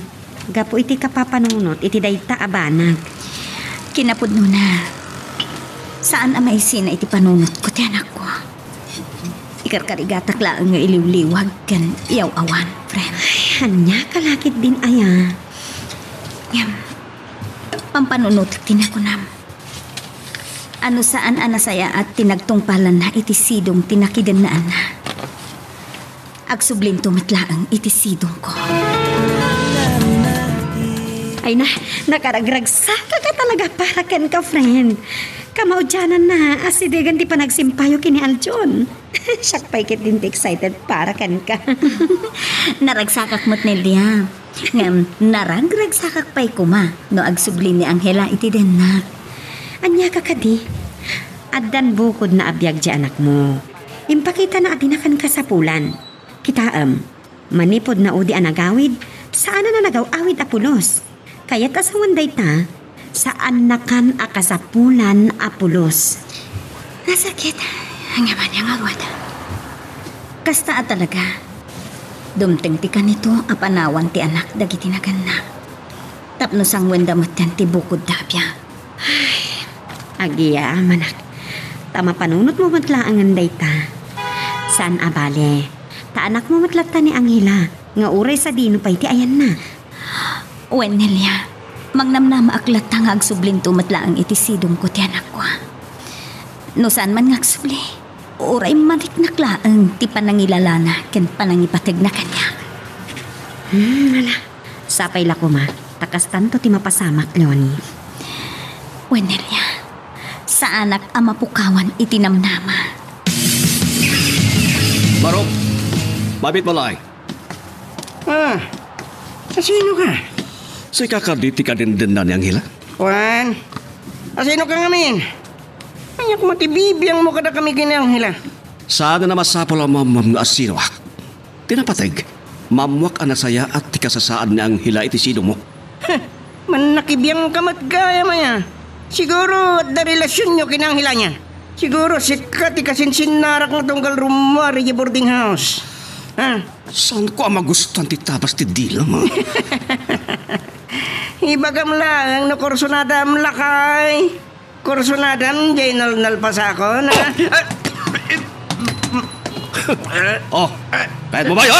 gapu iti kapapanunot iti dayta a banag. Kinapudnona, saan a maisina iti panunotko ti anakko. Ikarkarigatak laeng nga iliwliwag ken iyaw-awan, friend. Ay, ania ka lakit din aya? Ngem, pampanunotek ti nakunam. Ano saan a nasayaat ti nagtungpalanna iti sidong ti nakidennaanna. Agsublinto met laeng iti sidongko. Ay na, nakaragragsakak a talaga para kenka, friend. Kamaudiananna, asidegen ti panagsimpayo ken ni Aljon. Siak pay ketdin ti excited para kenka. Naragsakak met, Nelia. Ngem naragragsakak pay koma no agsubli ni Angela iti dennak. Ania ka kadi? Addan bukodna a biag ti anakmo. Impakitana a dina kan kasapulan. Kitaem, manipud naudi a nagawid, saanen a nagaw-awid a pulos. Kayat a sawen dayta, saannakan a kasapulan a pulos. Nasakit. Ania man nga ngarud. Kasta a talaga. Dumteng ti kanito a panawan ti anak dagiti naganna. Tapno sanguenda metten ti bukodda a biag. Ay, agyamanak. Ta mapanunotmo met laengen dayta. Saan a bale. Ta anakmo met latta ni Angela, nga uray sadino pay ti ayanna. Wen, Nelia, mangnamnamaak latta nga agsublinto met laeng iti sidongko ti anakko. No saan man nga agsubli, uray mariknak laeng ti panangilalana ken panangipategna kaniak. Hmm, ala. Sapay la koma, ta kastanto ti mapasamak, Leonie. Wen, Nelia, saanak a mapukawan iti namnama. Barok, mabit balay. Ah, sasino ka? Sika kadi ti kadendenna ni Angela? Wen, asino ka ngamin? Ania koma ti bibiangmo kadakami ken ni Angela? Saan a masapul a maammuam no asinoak. Ti napateg, maammuak a nasayaat ti kasasaad ni Angela iti sidongmo. Heh, mannakibiangka met gayam aya. Siguro adda relasionyo ken ni Angela ania. Siguro sika ti kasinsinnarak nga tunggal rummuar idiay boarding house. Ha? Saanko a magustuan ti tabas ti dilam, a? Ibagam laeng no kursunadam, lakay. Kursunadam, diay nalnalpasakon, a? Oh, kayatmo ba, ha?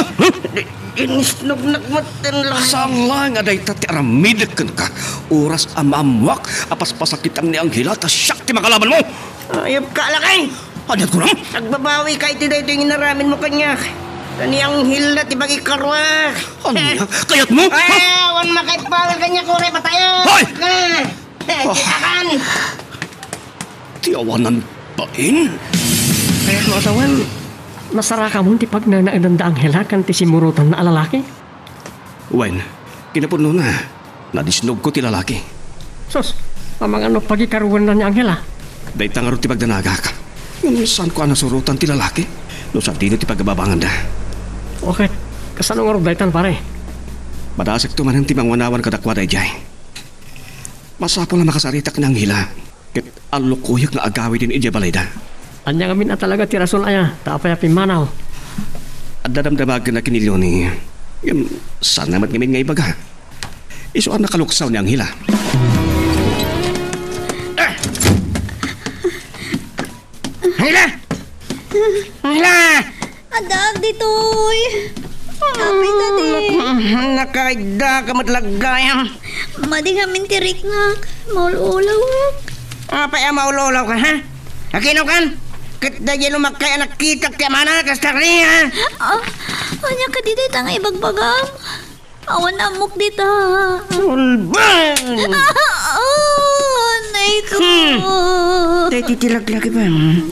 Inisnognak met ten, lakay. Saan laeng a dayta ti aramidek kenka. Oras a maammuak a paspasakitam ni Angela ta siak ti makalabanmo. Ayabka, lakay! Ania ti kunam? Agbabawika iti daytoy nga inaramidmo kaniak. Ta ni Angela ti pagikaruak. Ania? Kayatmo? Ay, awan makaipaw kaniak, uray patayen. Hoy! Ah, eh, Oh. Akan! Ti awanan bain? Kayatmo a sawen, nasarakamon ti pagnanaedan da Angela ken ti simmurotanna a lalaki? Wen, kinapudnona, nadisnogko ti lalaki. Sus, amangan no pagikaruenna ni Angela? Dayta ngarud ti pagdanagak. Ngem saanko a nasurotan ti lalaki no sadino ti pagababanganda. O ket, kasano ngarud daytan, pare? Madasekto manen ti mangwanawan kadakuada idiay. Masapul a makasaritak ni Angela. Ket allukoyak nga agawiden idiay balayda. Ania ngamin a talaga ti rason aya ta apay a pimmanaw? Adda damdamagenna ken ni Leonie. Ngem, saanna met ngamin nga ibaga. Isu a nakaluksaw ni Angela. Ah! Angela! Angela! Addaak ditoy. Apay, Daddy. Nak-, nakaidda ka met la gayam. Madi ngamin ti riknak. Maul-ulawak. Apay a maul-ulawak, ha? Agino kan? Ket daydiay no makkay a nakitak ti amana, kasta kadi, ha? Ah, ania kadi dayta nga ibagbagam? Awan ammok dita. Sulbong! Ah, ah, nay ko. Hmm. Daytoy ti laglagipem.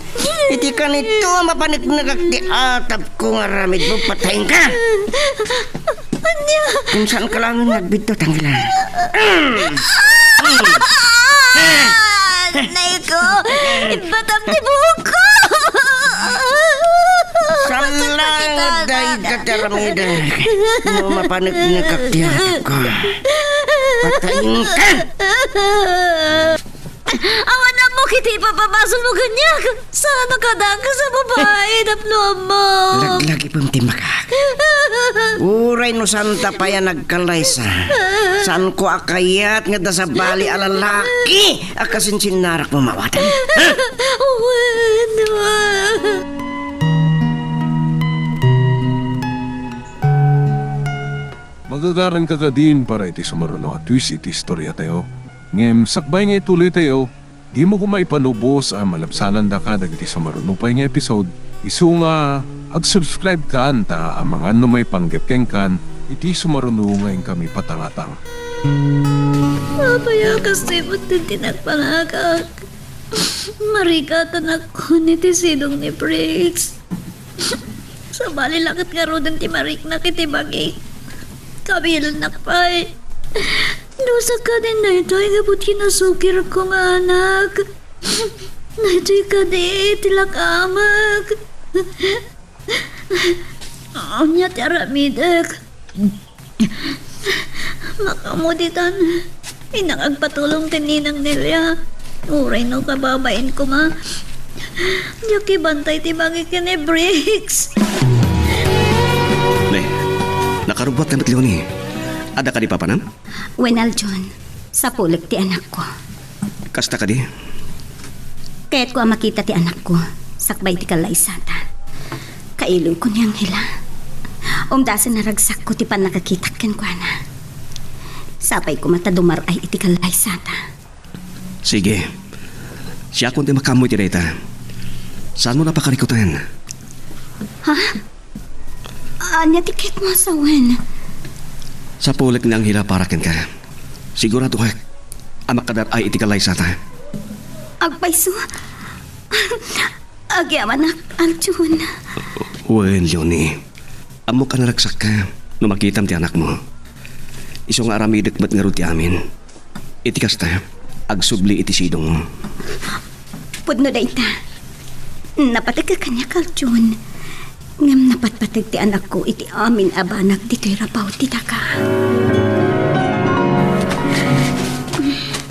Iti kanito, mapaneknekak ti atapko nga aramidmo, patayenka. Ania? Ken saanka laeng nga agbiddut, Angela. Hmm. Hmm. Ah, nay ko. Imbatam ti buokko. Saan laeng dayta ti aramidek? No mapaneknekak ti atapko, patayenka! Awan ammok iti ipapabasol mo kaniak. Saan a kadakes a babai, tapno ammo. Laglagipem ti imbagak. Uray no saanta pay a nagkallaysa, saanko a kayat nga adda sabali a lalaki a kasinsinnarakmo, maawatam. Ha? Wen, wen. Magagaranka kadin para iti sumaruno a twist iti istoriatayo. Ngem sakbay nga ituloytayo, dimo koma ipanubos a malabsanandaka dagiti sumaruno pay nga episode. Isu nga ag-subscribe kan ta amangan no maipanggep kenkan iti sumaruno nga inkami patangatang. Apay a kastoy met ti nagpangagak. Marikatanak iti sidong ni Briggs. Sabali la ket ngaruden ti mariknak iti bagik. Kabilannak pay. Dusa kadin daytoy gapu ti nasukirko nga anak. Daytoy kadi ti lakamek. Ania ti aramidek? Makamuditan. Innak agpatulong ti ninang Nelia. Uray no kababain koma. Diak ibantay ti bagik ken ni Briggs. Ne, nakarubbuatka met, Leonie. Adda kadi papanam? Wen, Aljon, sapulek ti anakko. Kasta kadi? Kayatko a makita ti anakko sakbay ti kallaysata. Kailoyko ni Angela. Umdasen a ragsakko ti pannakakitak kenkuana. Sapay koma ta dumar-ay iti kallaysata. Sige. Siakon ti makaammo iti dayta. Saanmo a pakarikuten? Ha? Ania ti kayatmo a sawen? Sapulek ni Angela para kenka. Siguradoek a makadar-ay iti kallaysata. Agpayso. Agyamanak, Aljon. Wen, Leonie. Ammok a naragsakka no makitam ti anakmo. Isu nga aramidek met ngarud ti amin. Iti kasta, agsubli iti sidongmo. Pudno dayta. Napateg a kaniak, Aljon. Ngem napatpateg ti anakko iti amin a banag ditoy rabaw ti daga.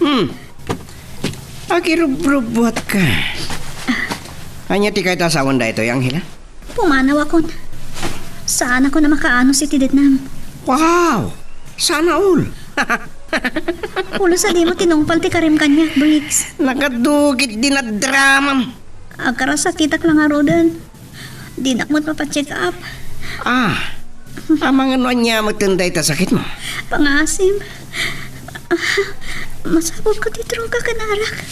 Hmm. Agirubrubbuatka. Ania ti kayat a sawen daytoy, Angela? Pumanawakon. Saanakon a makaanus iti dednam. Wow! Sana all! Pulos a dimo tinungpal ti karim kaniak, Briggs. Nakadugit din a dramam. Agkarasakitak la ngaruden. Dinak met mapa-check up. Ah, amangan no ania met dayta sakitmo? Pangaasim. Ah, masapulko ti droga ken arak.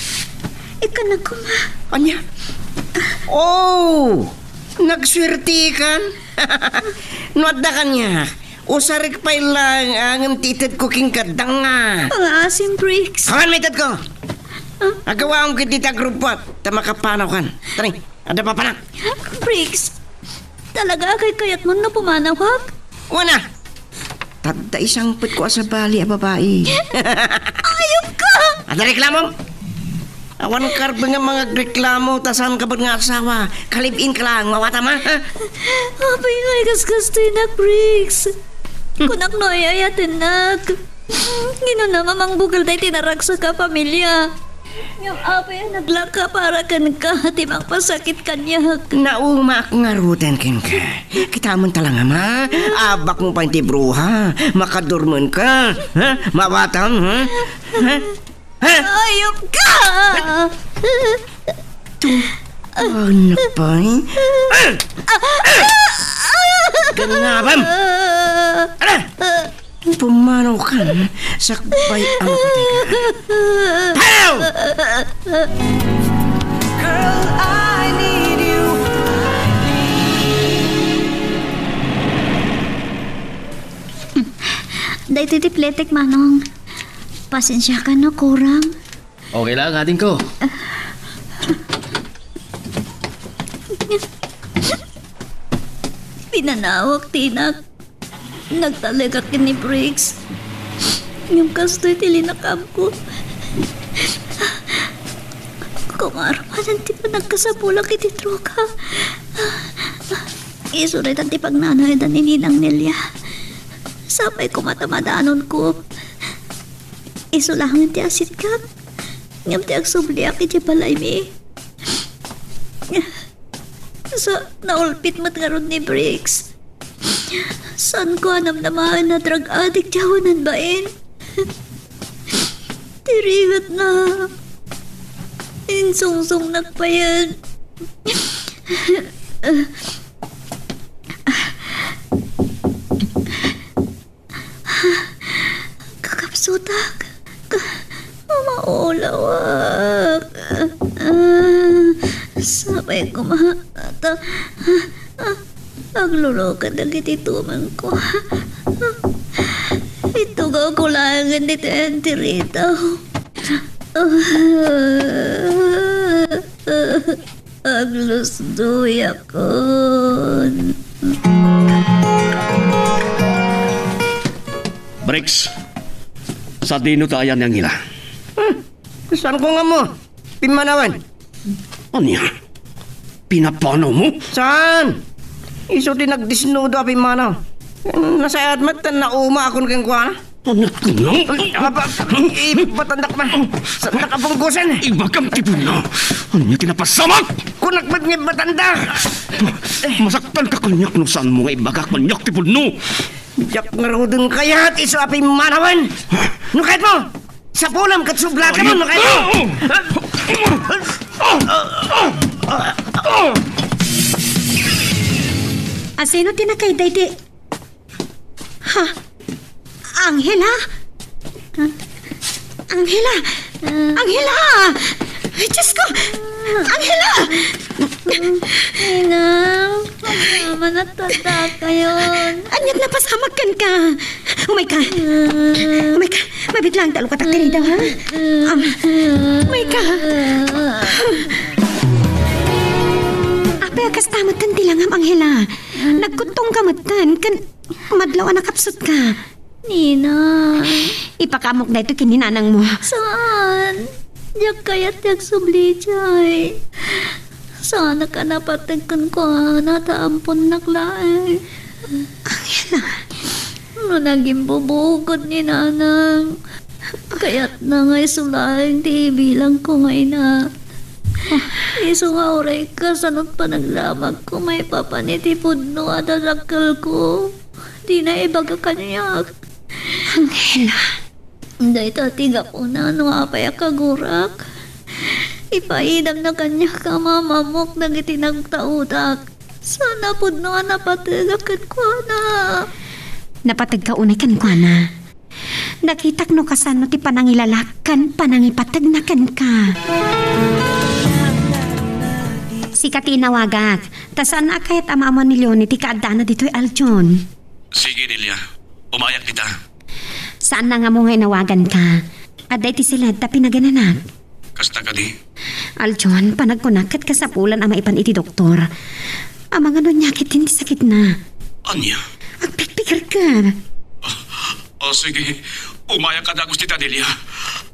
Ikkannak koma. Ania? Oh! Nagsuertekan? No adda kaniak, usarek pay laeng ngem ti itedko kenka danga. Pangaasim, Briggs. Awan maitedko. Ah. Agawaam ket dita grupo ta makapanawkan. Tara, adda papanak. Briggs, talaga a kaykayatmon no pumanawak? Wen a. Tadta isangpetko a sabali a babai. Ayupka! Adda reklamom? Awan karbeng a mangagreklamo ta saanka met nga asawa. Ka-live-in ka laeng, maawatam, ha? Apay nga igasgastoynak, Briggs. Kunak no ay-ayatennak. Nganna a mangbukel daytoy naragsak a pamilia. Ngem apay a naglaka para kenka ti mangpasakit kaniak? Naumaak ngaruden kenka. Kitamon ta la nga, ma. Abbakmo pay ti bruha. Makadurmenka. Ha? Maawatam, ha? Ha? Ha? Ayupka! Tu-, Anak pay. Gangabam! Ala! Pumanaw kan sakbay ang patay ka. Panaw! Girl, I need you. Daytoy ti pletek, Manong. Pasensiakan no kurang. Okay lang, adingko. Pinanawak ti inak. Nagtalek ken ni Briggs. Ngem kastoy ti linakaamko. Kumarumanen ti panagkasapulak iti droga. Isu dayta ti pagnanaedan ni Ninang Nelia. Sapay koma ta madanonko. Isu laeng ti asitkak. Ngem ti agsubliak iti balaymi. Sa, naulpit met ngarud ni Briggs. Saanko a namnamaen a drug addict ti awanan bain. Ti rigatna, insungsongnak payen. Kakapsutak. Ka-, maulawak. Ah, sapay koma ta, ah, aglulukat dagiti tumengko. Itugawko laengen ditoy enterita. Aglusdoyakon. Bricks, sadino ta ayan ni Angela? Hmm, saanko nga ammo. Pimmanawen. Ania? Pinapanawmo? Saan? Isu ti nagdesnudo a pimmanaw. Nasayaat met ta naumaakon kenkuana. Ania kunam? Aba, ibatandak man. Saandak a bunggosen. Ibagam ti pudno. Ania ti napasamak? Kunak met nga ibatanda. Masaktanka kaniak no saanmo nga ibagak kaniak ti pudno. Diak ngaruden kayat isu a pimmanawen. No kayatmo, sapulam ket sublakam, no kayatmo. Asino ti nakayda iti Ha? Angela? Angela! Angela! Ay, Diyos ko! Angela! Ninang, magmamanatada kayon. Aniat napasamak kenka? Umay ka. Umay ka. Mabit lang, talo ka takdiri daw, ha? Um, umay ka. Apay, kasta met ti langam, Angela. Nagkuttong ka met, ken Madlaw a nakapsutka. Nina. Ipakaamok daytoy ken ni nanangmo. Saan? Diak kayat ti agsubli idiay. Saanak a napateg kenkuana ta amponnak laeng. Angela. No nagimbubukod ni nanang, kayatna nga isu laeng ti ibilangko nga ina. Isu nga uray kasano't panagdamagko maipapan iti pudno a dadakkelko. Dina ibaga kaniak. Angela. Dayta ti gapuna no apay a kagurak. Ipaidamna kaniak a mamamok dagiti nagtaudak. Saan a pudno a napategak kenkuana. Napategka unay kenkuana. Nakitak no kasano ti panangilalak ken panangipategna kenka. Sika ti inawagak, ta saan a kayat a maammuan ni Leonie ti kaaddana ditoy Aljon. Sige, Delia. Umayak dita. Saan na nga mo nga inawaganka. Adda iti siled ta pinagananak. Kasta kadi? Aljon, panagkunak ket kasapulan a maipan iti doktor. Amangan no ania ketdin ti sakitna. Ania? Agpikpikerka. Ah, ah, sige. Umayak a dagus ti Delia.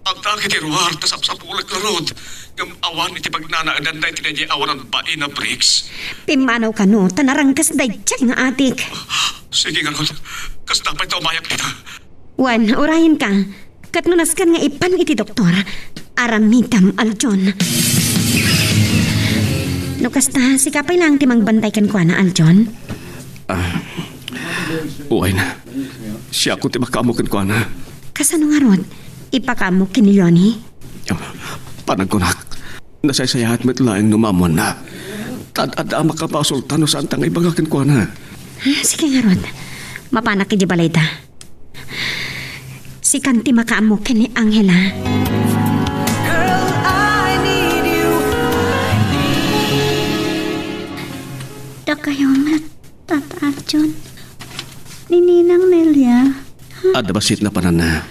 Agtak iti ruar ta sapsapulek ngarud. Ngem awan iti pagnanaedan daytoy daydiay awanan bain a Briggs. Pimmanaw kano ta naranggas daydiay nga adik. Sige ngarud. Kasta pay ta umayak dita. Wen, urayenka. Ket no nasken nga ipan iti doktor, aramidem, Aljon. No kasta, sika pay laeng ti mangbantay kenkuana, Aljon? Ah, uway na. Siakon ti makaammo kenkuana. Kasano ngarud? Ipakaammo ken ni Leonie? Panagkunak, Nasaysayaat met laeng no maammoanna. Ta ad-adda a makabasolta no saanta nga ibaga kenkuana. Ah, sige ngarud. Mapanak idiay balayda. Sikan ti makaammo ken ni Angela. Girl, I need you. Dakayo met, Tata Arjun. Ni Ninang Nelia. Adda bassit napananna.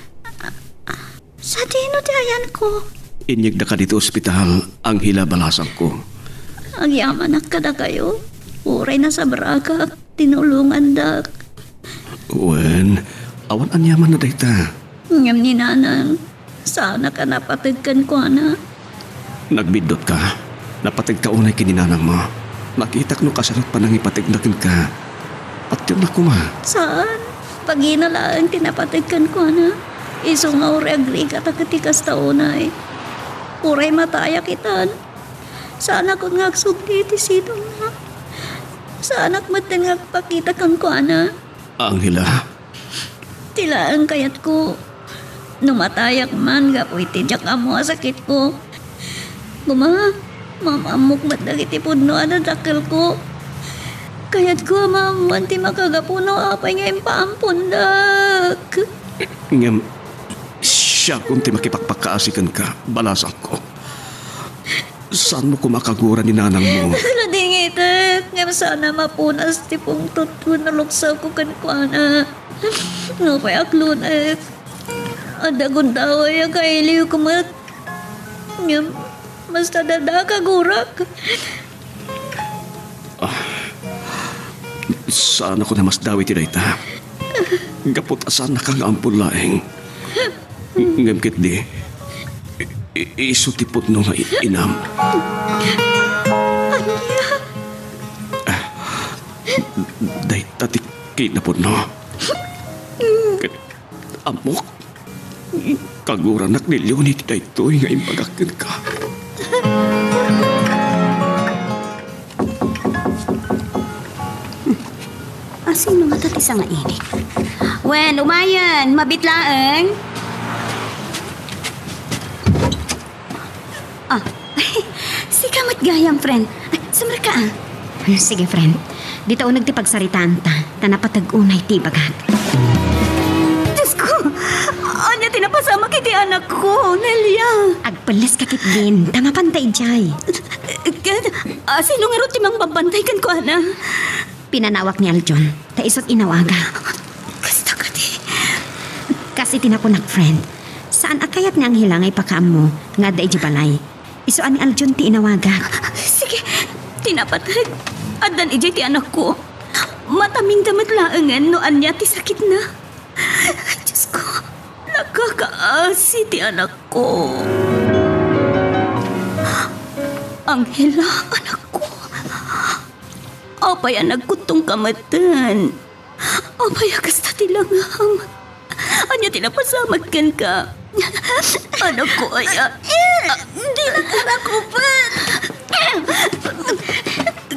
Sadino ti ayanko? Inyegdaka ditoy ospital, Angela, balasangko. Agyamanak kadakayo. Uray nasabragak, tinulongandak. Wen, awan aniamanna dayta. Ngem ni Nanang, saanak a napateg kenkuana. Nagbiddutka. Napategka unay ken ni nanangmo. Nakitak no kasano't panangipategna kenka. Patiennak koma. Saan. Bagina laeng ti napateg kenkuana. Isu nga uray agrigata ket ti kasta unay. Uray matayak itan. Saanakon nga agsubli iti sidongna. Saanak metten nga agpakita kenkuana. Angela. Ti laeng kayatko. No matayak man gapu iti diak ammo a sakitko, koma, maam-ammok met dagiti pudno a dadakkelko. Kayatko a maammoan ti makagapu no apay nga impaampondak. Ngem, siakon ti makipakpakaasi kenka, balasangko. Saanmo koma a kagura ni nanangmo? Nadingitek, ngem saan a mapunas ti pungtot wenno luksawko kenkuana. Nupay aklonek, adda gundaway a kailiwko met. Ngem, basta adda a kagurak. Ah, saanakon a masdawi ti dayta. Gapu ta saannaka nga ampon laeng. Ngem ketdi, i-, i-, isu ti pudno nga i-, inam. Ania? Ah, dayta ti kinapudno. Ket ammok, kaguranak ni Leonie ti daytoy nga imbagak kenka. Asino ngata ti sangainit? Wen, umayen, mabiit laeng. Ah, sika met gayam, friend. Ay, sumrek ka, ah. Hmm, sige, friend. Dita uneg ti pagsaritaanta, ta napateg unay ti ibagak. Diyos ko! Ania ti napasamak iti anakko, Nelia? Agpelles ka ketdin, ta mapanta idiay. Ket, ah, sino ngarud ti mangbabantay kenkuana? Pinanawak ni Aljon, ta isu't inawagak. Kasta kadi. Kas iti nakunak, friend, saan a kayat ni Angela nga ipakaammo nga adda idiay balay. Isu a ni Aljon ti inawagak. Sige, ti napateg, addan idiay ti anakko. Matamingda met laengen no ania ti sakitna. Diyos ko, nakakaasi ti anakko. Angela, anakko. Apay a nagkuttongka metten? Apay a kasta ti langam? Ania ti napasamak kenka? Anakko aya? Eh, dinak anak upet.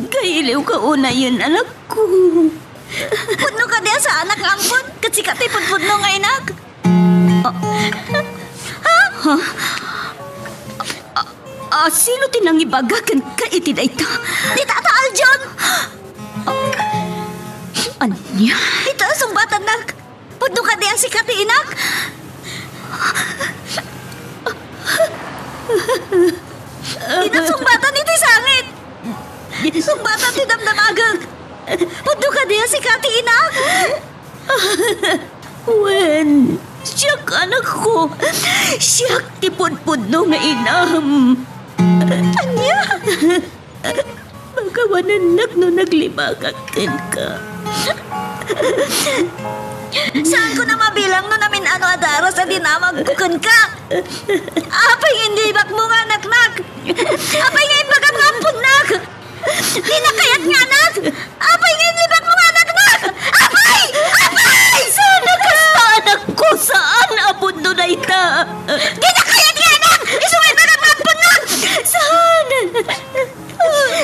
Kailiwka unayen, anakko. Pudno kadi a saanak nga ampon? Ket sika ti pudpudno nga inak? Ah. Ha? Ah, sino ti nangibaga kenka iti dayta? Ni Tata Aljon! Ania? Ita a sungbatannak. Pudno kadi a sika ti inak? Ita sungbatan iti sangit. Sungbatan ti damdamagek. Pudno kadi a sika ti inak? Wen, siak, anakko. Siak ti pudpudno nga inam. Ania? Pakawanennak no naglibakak kenka. Saanko a mabilang no namin-ano a daras a dinamagko kenka. Apay nga inlibakmo nga anaknak? Apay nga imbagam nga amponnak? Dinak kayat nga anak! Apay nga inlibakmo nga anaknak? Apay! Apay! Saan a kasta, anakko? Saan a pudno dayta? Dinak kayat nga anak! Isu nga imbagam nga amponnak! Saan?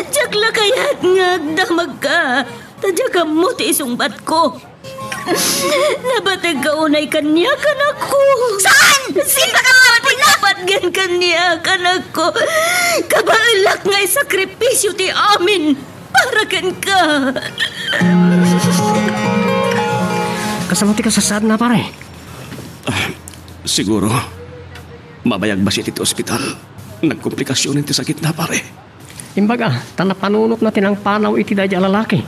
Diak la kayat nga agdamagka. Ta diak ammo ti isungbatko. Nabategka unay kaniak, anakko. Saan? Saan ka nabategka? Patgen kaniak, anakko. Kabaelak nga isakripisio ti amin para kenka. Kasano ti kasasaadna, pare? Ah, siguro, mabayag bassit iti ospital. Nagkomplikasionen ti sakitna, pare. Imbaga, ta napanunotna ti nangpanaw iti daydi a lalaki.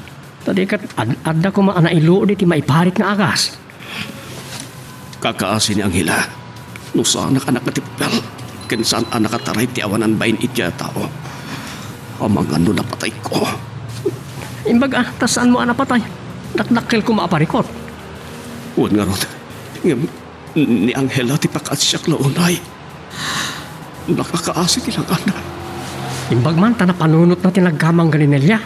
Ta di ket ad-, adda koma a nailuod iti maiparit nga agas. Kakaasi ni Angela, no saanak a nakatippel, ken saan a nakataray ti awanan bain iti a tao. Amangan no napatayko. Imbaga, ta saanmo a napatay? Dakdakkel koma a parikut. Wen ngarud, ngem ni Angela ti pakaasiak la unay. Nakakaasi ti langanna. Imbag man ta napanunotna ti naggamang ken ni Nelia.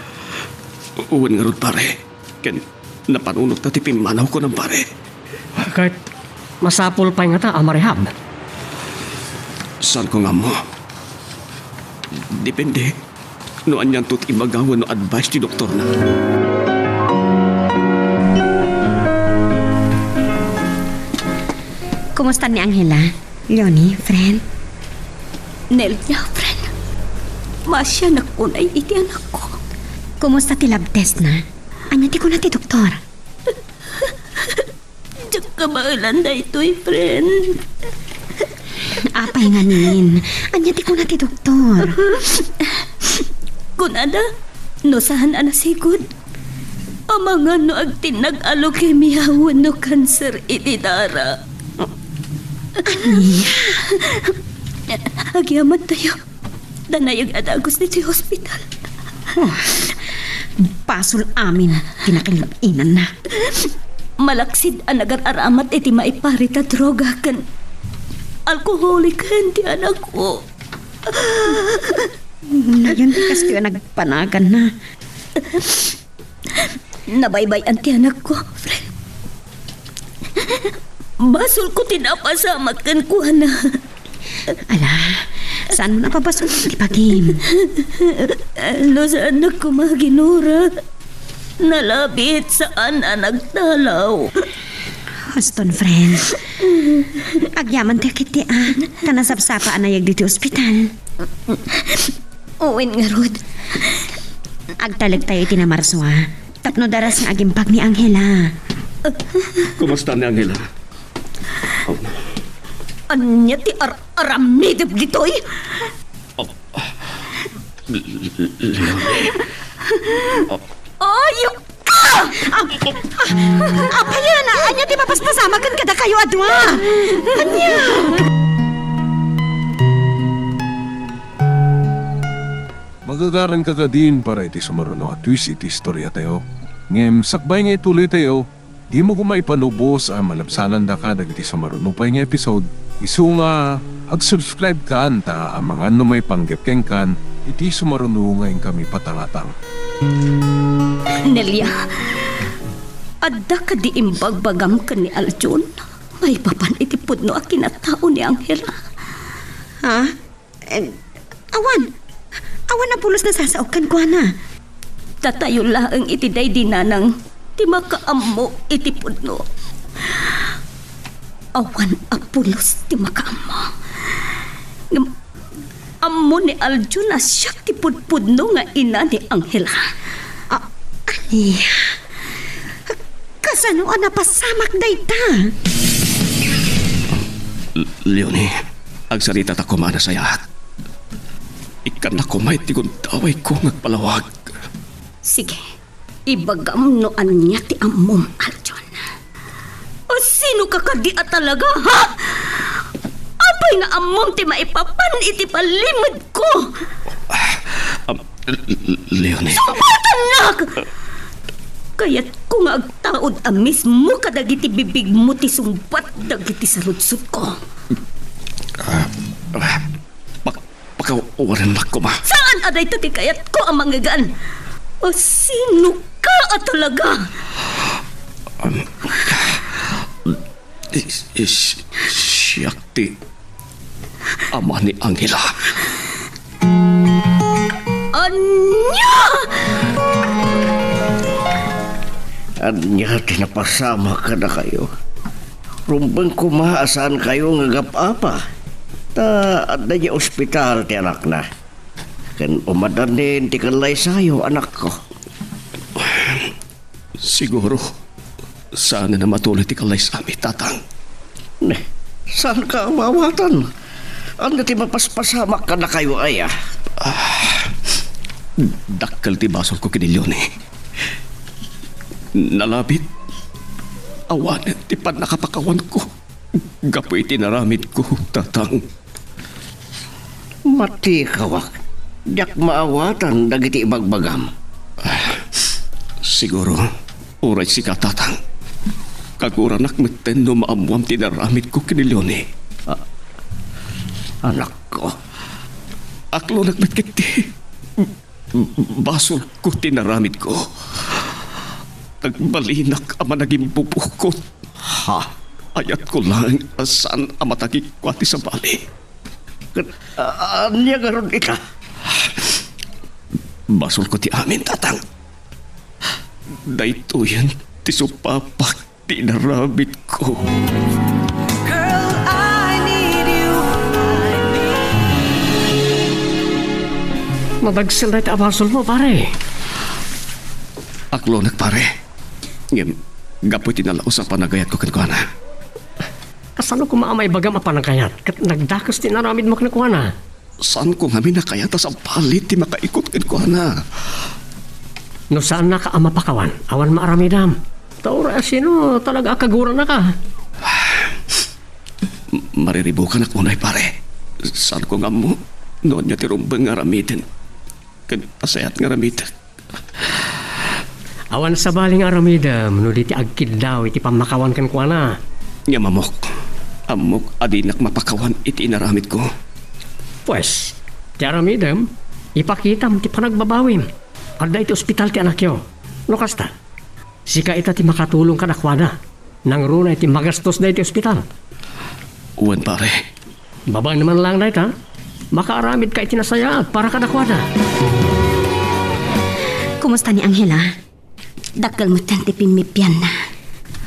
Wen ngarud, pare. Ken napanunotna ti pimmanaw, kunam, pare. Ket masapul pay ngata a marehab? Saanko nga ammo. Depende no anianto ti ibaga wenno advice ti doktorna. Kumusta ni Angela? Leonie, friend? Nelia, friend. Maasianak unay iti anakko. Kumusta ti lab test na? Ania ti kuna ti doktor? Diak kabaelan daytoy, friend. Apay ngamin? Ania ti kuna ti doktor? Kunada, no saan a nasigud, amangan no agtinnag a leukemia wenno kanser iti dara. Ania? Agyamantayo. Ta nayag a dagus ditoy hospital. Oh, basol amin ti nakilib-inanna. Malaksid a nagar-aramat iti maiparit a droga ken alkoholiken ti anakko. Nayon ti kastoy a nagpanaganna. Nabaybay-an ti anakko, friend. Basolko ti napasamak kenkuana. Ala, saanmo a pabasol ti bagim? No saannak koma ginura, nalabit, saan a nagdalaw. Huston, friend. Agyamantayo ketdi a, ta nasapsapa a nayag ditoy ospital. Wen ngarud, agtalektayo iti namarsua tapno daras nga agimbag ni Angela. Kumusta ni Angela? Oh. Ania ti ar-, aramidem ditoy? Oh. L-, l-, Leonie. Oh. Ayup ka! Ap-, apayen, ania ti mapaspasamak ken kadakayo a dua? Ania? Magagaran ka kadin para iti sumaruno a twist iti istoriatayo. Ngem sakbay nga ituloytayo, dimo koma ipanubos a malabsanandaka dagiti sumaruno pay nga episode, isu nga ag-subscribe kan ta amangan no maipanggep kenkan iti sumaruno nga inkami patangatang. Nelia, adda kadi imbagbagam ken ni Aljon maipapan iti pudno a kinatao ni Angela? Ha? Eh, awan. Awan a pulos nasasaok kenkuana. Datayo laeng iti daydi nanang ti makaammo iti pudno. Awan a pulos ti makaammo. Ngem ammo ni Aljon a siak ti pudpudno nga ina ni Angela. A-, ania? Kasano a napasamak dayta? L-, Leonie, agsaritata koma a nasayaat. Ikkannak koma iti gundawayko nga agpalawag. Sige, ibagam no ania ti ammom, Aljon. O, sino ka kadi a talaga, ha? Apay nga ammom ti maipapan iti palimedko? Am, L-, L-, Leonie. Sungbatannak! Kayatko nga agtaud a mismo kadagiti bibigmo ti sungbat dagiti saludsodko. Ah, ah, pak-, pakawarennak koma. Saan a dayta ti kayatko a mangngegan? O, sino ka a talaga? Um, Is, is, siak ti ama ni Angela. Ania? Ania ti napasamak kadakayo? Rumbeng koma a saankayo nga agap-apa. Ta adda idiay ospital ti anakna. Ken umaddanin ti kallaysayo, anakko. Siguro, saanen a matuloy ti kallaysami, Tatang. Ne, saanka a maawatan? Ania ti mapaspasamak kadakayo aya? Ah, dakkel ti basolko ken ni Leonie. Nalabit. Awanen ti pannakapakawanko gapu iti inaramidko, Tatang. Matikawak, diak maawatan dagiti ibagbagam. Siguro, uray sika, Tatang. Kaguranak metten no maammuam ti inaramidko ken ni Leonie. Ah, anakko. Aklonek met ketdi. Basolko ti inaramidko. Nagbalinak a managimbubukot. Ha? Ayatko laeng a saan a matagikua ti sabali. Ket, a-, ania ngarud ita? Basolko ti amin, Tatang. Daytoyen ti supapak ti inaramidko. Girl, I need you. Madagsen dayta a basolmo, pare. Aklonek, pare. Ngem, gapu iti nalaus a panagayatko kenkuana. Kasano koma a maibagam a panagayat ket nagdakes ti inaramidmo kenkuana? Saanko ngamin a kayat a sabali ti makaikut kenkuana. No saannaka a mapakawan, awan maaramidam. Ta uray a sino, talaga a kaguranaka. M-, mariribukanak unay, pare. Saanko nga ammo no ania ti rumbeng nga aramiden ken nasayaat nga aramidek. Awan sabali nga aramidem no di ti agkiddaw iti pammakawan kenkuana. Ngem ammok, ammok a dinak mapakawan iti inaramidko. Pues, ti aramidem, ipakitam ti panagbabawim. Adda iti ospital ti anakyo. No kasta, sika ita ti makatulong kadakuada. Nangruna iti magastos daytoy ospital. Wen, pare. Babaen man laeng dayta, makaaramidka iti nasayaat para kadakuada. Kumusta ni Angela? Dakkel metten ti pimmipianna.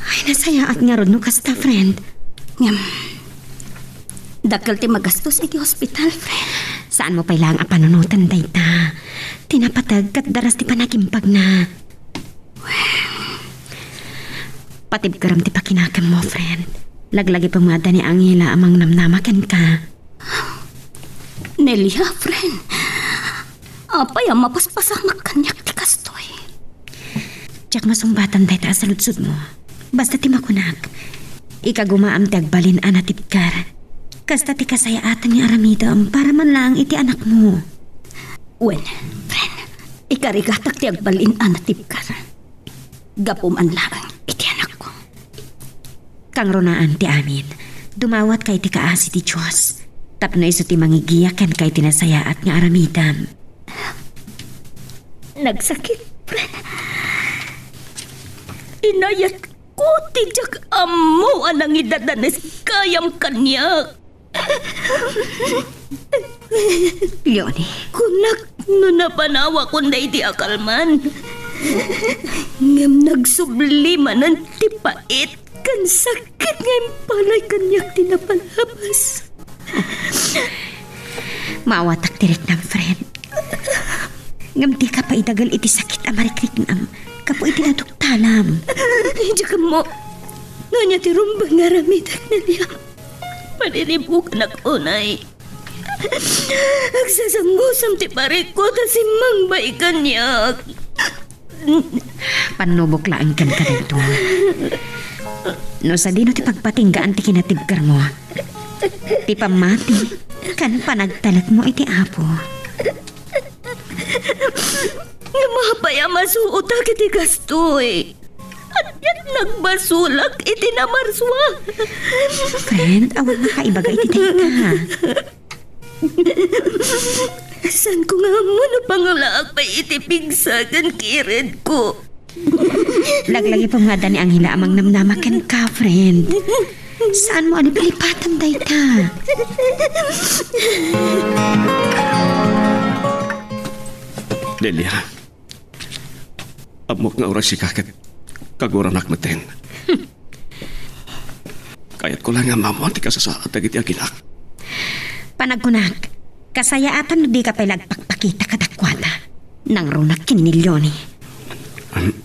Ay, nasayaat ngarud no kasta, friend. Ngem, dakkel ti magastos iti hospital, friend. Saanmo pay laeng a panunoten dayta. Ti napateg ket daras ti panagimbagna. Patibkerem ti pakinakemmo, friend. Laglagipem nga adda ni Angela a mangnamnama kenka. Nelia, friend. Apay a mapaspasamak kaniak ti kastoy? Diak masungbatan dayta a saludsodmo. Basta ti makunak, ikagumaam ti agbalin a natibker. Kasta ti kasayaatan nga aramidem para man laeng iti anakmo. Wen, friend, ikarigatak ti agbalin a natibker. Gapu man laeng iti anakko. Kangrunaan ti amin, dumawatka iti kaasi ti Dios, tapno isu ti mangigiya kenka iti nasayaat nga aramidem. Nagsakit, friend. Inayatko ti diak ammo a nangidadanes gayam kaniak. Leonie. Kunak no napanawakon daydi a kalman. Ngem nagsubli manen ti pait ken sakit nga impalay kaniak ti napalabas. Maawatak ti riknam, friend. Ngem dika pay idagel iti sakit a marikriknam gapu iti naduktalam. Diak ammo no ania ti rumbeng nga aramidek, Nelia. Paniribukanak unay. Agsasangusom ti parikko ta simmangbay kaniak. Pannubok laeng kenka daytoy. No sadino ti pagpatinggaan ti kinatibkermo, ti pammati ken panagtalekmo iti Apo. Ngem apay a masuotak iti kastoy? Aniat nagbasolak iti namarsua? Friend, awan makaibaga iti dayta. Saanko nga ammo no pangalaak pay iti pigsa ken kiredko. Laglagipem nga adda ni Angela a mangnamnama kenka, friend. Saanmo a lipatan dayta? Delia, ammok nga uray sika ket Kaguranak metten. Kayatko laeng nga ammoan ti kasasaad dagiti aginak. Panagkunak, kasayaatan no dika pay la agpakpakita kadakuada. Nangrunak ken ni Leonie. M-,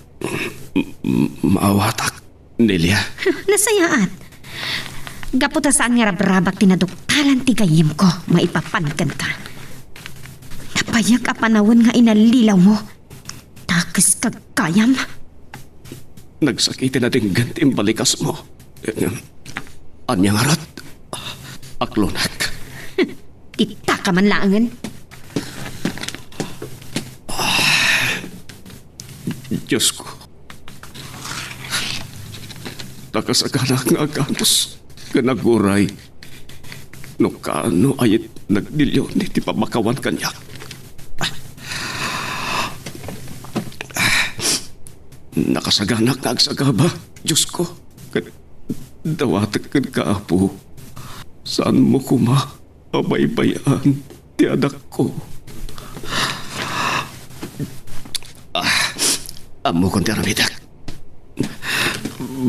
m-, maawatak, Nelia. Nasayaat. Gapu ta saan nga rabrabak ti naduktalan ti gayyemko, maipapan kenka. Nabayag a panawen nga inallilawmo. Dakes gagayam. Nagsakit ti nadinggen ti imbalikasmo. Ania ngarud? Aklonak. Ti takaman laengen. Diosko. Nakasaganak nga aganus ken aguray no kaano a yetneg ni Leonie ti pammakawan kaniak. Nakasaganak nga agsagaba, Diosko, ket dawatek kenka, Apo. Saanmo koma a baybay-an ti anakko. Ah, ammokon ti aramidek.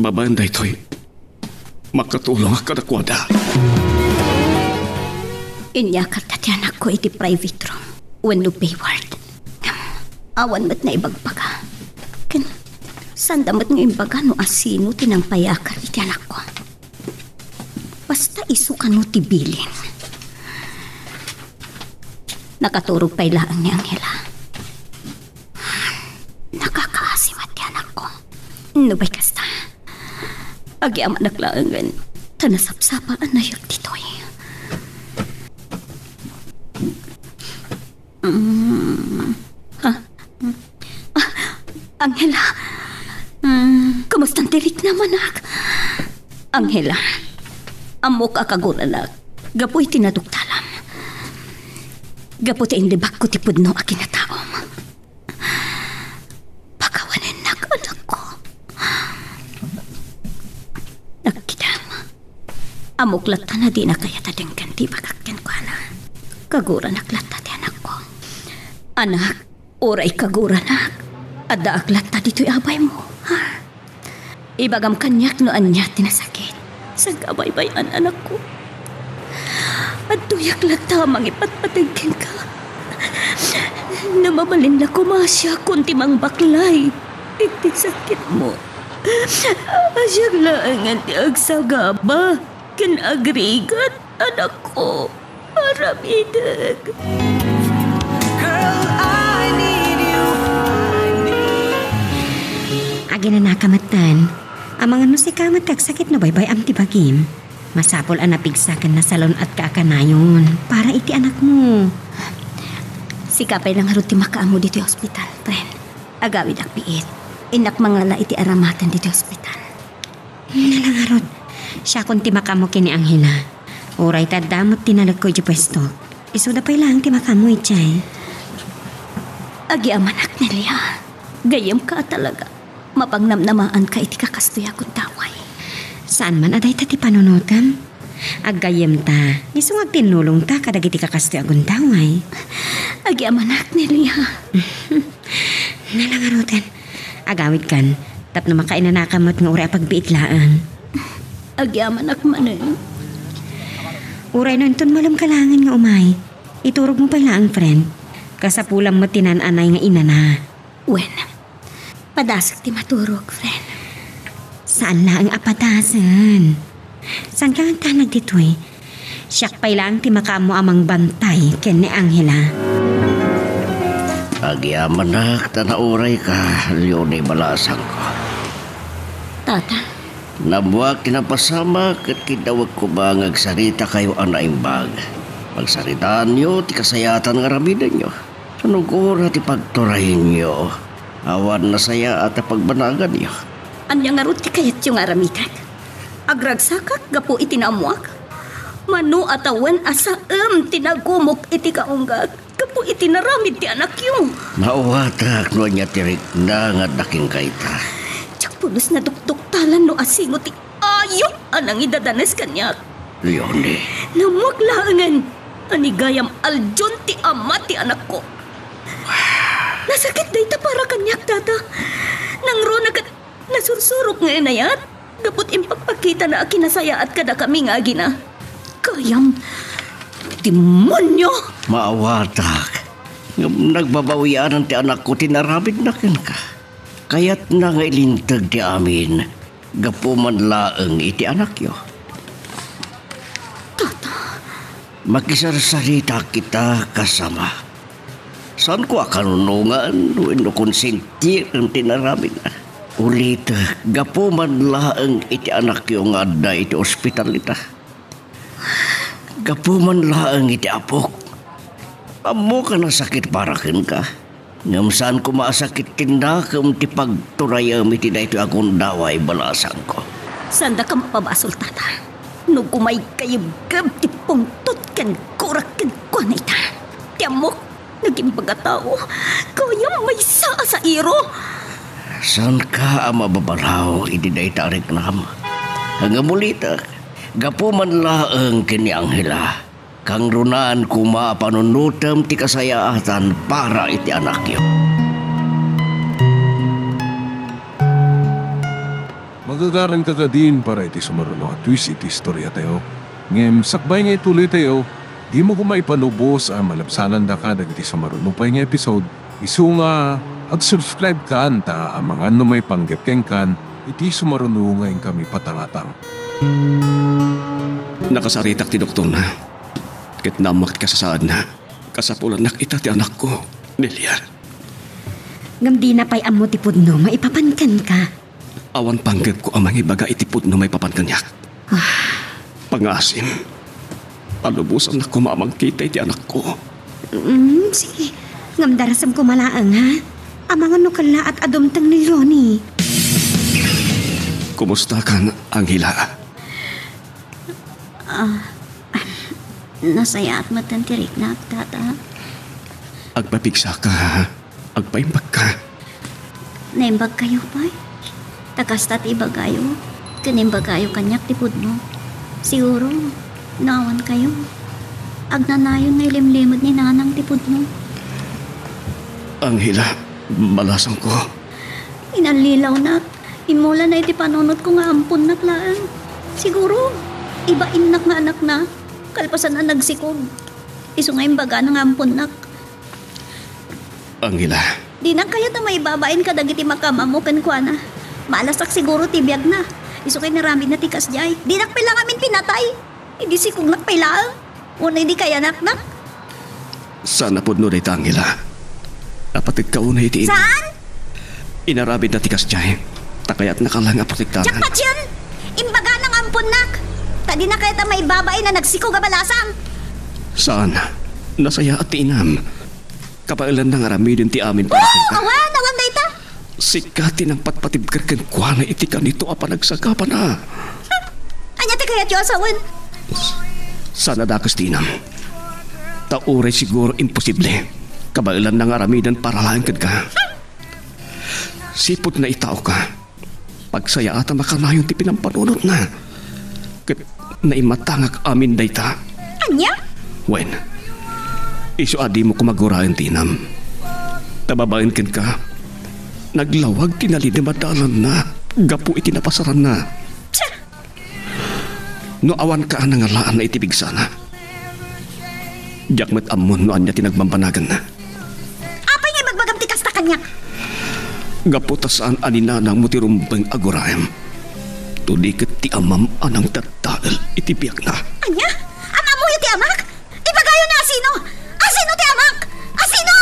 Babaen daytoy, makatulongak kadakuada. Inyakarda ti anakko iti private room wenno B ward. Awan met naibagbaga. Ken sanda met nga imbaga no asino ti nangpayakar iti anakko. Basta isu kano ti bilin. Nakaturog pay laeng ni Angela. Nakakaasi met ti anakko. Nupay kasta, agyamanak laengen ta nasapsapa a nayeg ditoy. Mm. Ah. Ah, Angela. Mm. Kumusta ti riknam, anak? Angela, ammok a kaguranak gapu iti naduktalam. Gapu ta inlibakko ti pudno a kinataom. Pakawanennak, anakko. Nagkitam. Ammok latta a dinaka kayat a denggen ti ibagak kenkuana. Kaguranak latta ti anakko. Anak, uray kaguranak, addaak latta ditoy a baymo, ha? Ibagam kaniak no ania ti nasakit. Saan ka baybay-an, anakko? Adtoyak latta a mangipatpateg kenka. No mabalin la koma, siakon ti mangbaklay iti sakitmo. Siak laengen ti agsagaba ken agrigat, anakko. Aramidek. Girl, I need you. Aginanaka metten. Amangan no sika met ti agsakit no baybay-am ti bagim. Masapul a napigsa ken nasalun-atka a kanayon para iti anakmo. Sika pay la ngarud ti makaammo ditoy ospital, friend. Agawidak biit. Innak mangala iti aramaten ditoy ospital. Nala ngarud, siakon ti makaammo ken ni Angela. Uray ta adda met ti nalekko idiay puesto, isuda pay laeng ti makaammo idiay. Agyamanak, Nelia. Gayyemka a talaga. Mapangnamnamaanka iti kakastoy a gundaway. Saan man a dayta ti panunotem. Aggayyemta, isu nga agtinnulongta kadagiti kakastoy a gundaway. Agyamanak, Nelia. Nala ngaruden. Agawidkan, tapno makainanaka met nga uray a pagbiit laeng. Agyamanak manen. Uray no inton malem ka laengen nga umay, iturogmo pay laeng, friend. Kasapulam met ti naan-anay nga inana. Wen, padasek ti maturog, friend. Saan laeng a padasen. Saan ka nga agtanag ditoy? Siak pay laeng ti makaammo a mangbantay ken ni Angela. Agyamanak ta naurayka, Leonie, balasangko. Tata? Naammoak ti napasamak ket kiddawek koma nga agsaritakayo a naimbag. Pagsaritaanyo ti kasayaatan nga aramidenyo. Nagura ti pagturayenyo, awan nasayaat a pagbanaganyo. Ania ngarud ti kayatyo nga aramidek? Agragsakak gapu iti naammoak? Mano a tawen a saem ti nagumok iti kaunggak gapu iti naramid ti anakyo? Maawatak no ania ti rikna nga adda kenka ita. Diak pulos nadukduktalan no asino ti ayup a nangidadanes kaniak. Leonie. Naammoak laengen a ni gayam aldaw ti ama ti anakko. Nasakit dayta para kaniak, Tata. Nangruna ket Nasursurok nga inayat, gapu ti impakpakitana a kinasayaat kadakami nga agina. Kayam, demonio! Maawatak, ngem nagbabawianan ti anakko ti naramidna kenka. Kayatna nga ilinteg ti amin gapu man laeng iti anakyo. Tata. Makisarsarita kita kas ama. Saanko a kanunongan wenno konsentiren ti inaramidna. Ulitek, gapu man laeng iti anakyo nga adda iti ospital ita. Gapu man laeng iti apok. Ammok a nasakit para kenka. Ngem saan koma a sakit ti nakem ti pagturayem iti daytoy a gundaway balasangko. Saandaka mapabasol, tata. No gumaygayebgeb ti pungtot ken gurak kenkuana ita. Ti ammok, nagimbaga tao, kayam maysa a sairo. Saanka a mababaraw iti dayta a reklam. Ngem ulitek, gapu man laeng ken ni Angela. Kangrunaan koma a panunotem ti kasayaatan para iti anakyo. Magagaranka kadin para iti sumaruno a twist iti istoriatayo. Ngem sakbay nga ituloytayo, dimo koma ipanubos a malabsanandaka dagiti sumaruno pay nga episode. Isu nga, ag-subscribe kan ta amangan no maipanggep kenkan iti sumaruno nga inkami patangatang. Nakasaritak ti doktorna, ket naammoak ti kasasaadna. Kasapulannak ita ti anakko, Nelia. Ngem dina pay ammo ti pudno maipapan kenka. Awan panggepko a mangibaga iti pudno maipapan kaniak. Ah. Pangngaasim, palubosannak koma a mangkita iti anakko. Mm, sige. Ngem darasem koma laeng, ha? Amangan no kallaat a dumteng ni Ronnie. Kumustakan, Angela? Ah, nasayaat metten ti riknak, tata. Agpapigsaka, ha? Agpaimbagka. Naimbagkayo pay? Ta kasta ti ibagayo, ken imbagayo kaniak ti pudno. Siguro, no awankayo, agnanayon nga ilimlimed ni Nanang ti pudno. Angela, balasangko. Inallilawnak. Immulana iti panunotko nga amponnak laeng. Siguro, ibainnak nga anakna, kalpasan a nagsikog. Isu nga imbagana nga amponnak. Angela. Dinak kayat a maibabain kadagiti makaammo kenkuana. Maalasak siguro ti biagna. Isu nga inaramidna ti kasdiay. Dinak pay la ngamin pinatay idi sikognak pay laeng wenno idi kayanaknak. Saan a pudno dayta, Angela. Apategka unay iti ina. Saan? Inaramidna ti kasdiay. Ta kayatnaka laeng a protektanan. Diak patien! Imbagana nga amponnak! Ta dina kayat a maibabain a nagsikog a balasang! Saan? Nasayaat ti inam. Kabaelanna nga aramiden ti amin para kenka. Awan, awan dayta! Sika ti nangpatpatibker kenkuana iti kanito a panagsagabana. Ania ti kayatyo a sawen? Saan a dakes ti inam. Ta uray siguro imposible, kabaelanna nga aramiden para laeng kenka. Sipud naitaoka, pagsayaat a makanayon ti pinampanunotna. Ket naimatangak amin dayta. Ania? Wen, isu a dimo koma guraen ti inam. Ta babaen kenka, naglawag ti nalidem a dalanna gapu iti napasaranna. Tia! No awanka a nangalaanna iti pigsana, diak met ammon no ania ti nagbambanaganna. Apay nga ibagbagam ti kasta kaniak? Gapu ta saan a ni nanangmo ti rumbeng a guraem. Tuli ket ti amam a nangdaddael iti biagna. Ania? Amamoyo ti amak? Ibagayo no asino? Asino ti amak? Asino?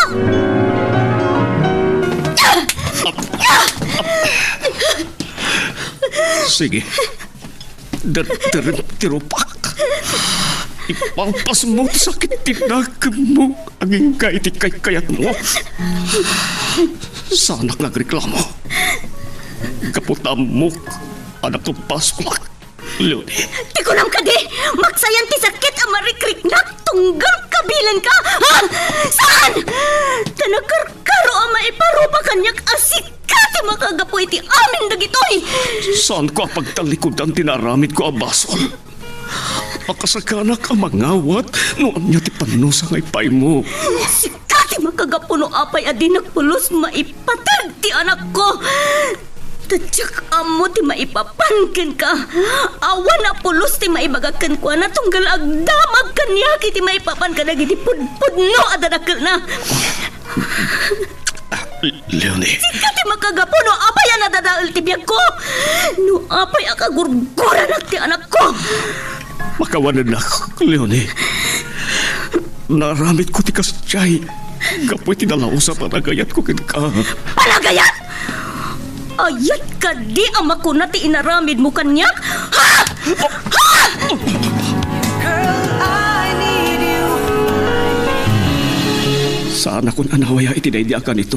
Sige. Derderem ti rupak. Ipalpasmo ti sakit ti nakemmo agingga iti kaykayatmo. Saanak nga agreklamo. Gapu ta ammok a napabasolak, Leonie. Ti kunam kadi, maksayan ti sakit a marikriknak tunggal kabilenka? Ha? Saan? Ta nakarkaro a maiparuba kaniak a sika ti makagapu iti amin dagitoy. Saanko a pagtalikudan ti naaramidko a basol. Makasaganak a mangawat no ania ti panusa nga ipaaymo. Sika ti makagapu no apay a dinak pulos maipateg ti anakko. Diak ammo ti maipapan kenka. Awan a pulos ti maibagak kenkuana tunggal agdamag kaniak iti maipapan kadagiti pudpudno a dadakkelna. Leonie. Sika ti makagapu no apay a nadadael ti biagko. No apay a kagurguranak ti anakko. Makawanennak, Leonie. Naaramidko ti kasdiay gapu iti nalaus a panagayatko kenka. Panagayat? Ayat kadi a makuna ti inaramidmo kaniak? Ha? Ha? Saanakon a nawaya iti daydi a kanito.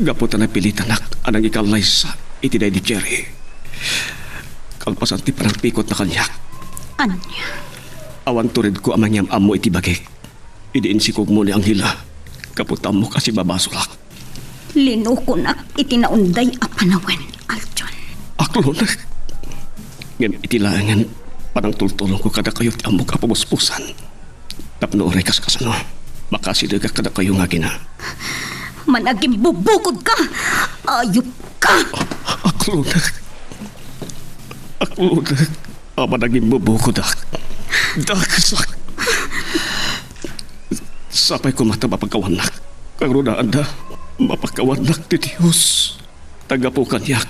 Gapu ta napilitanak a nangikallaysa iti daydi Jerry. Kalpasan ti panagpikotna kaniak. Ania? Awan turedko a mangyam-ammo iti bagik. Idi insikogmo ni Angela, gapu ta ammok a sibabasolak. Linukonak iti naunday a panawen, Aljon. Aklonek. Ngem iti laengen, panangtultulongko kadakayo ti ammok a pabusbusan. Tapno uray kas-, kasano, makasidegak kadakayo nga agina. Managimbubukodka! Ayupka! Aklonek. Aklonek. A managimbubukodak. Dakesak. Sapay koma ta mapakawannak. Karunaanda, mapakawannak ti Dios. Ta gapu kaniak,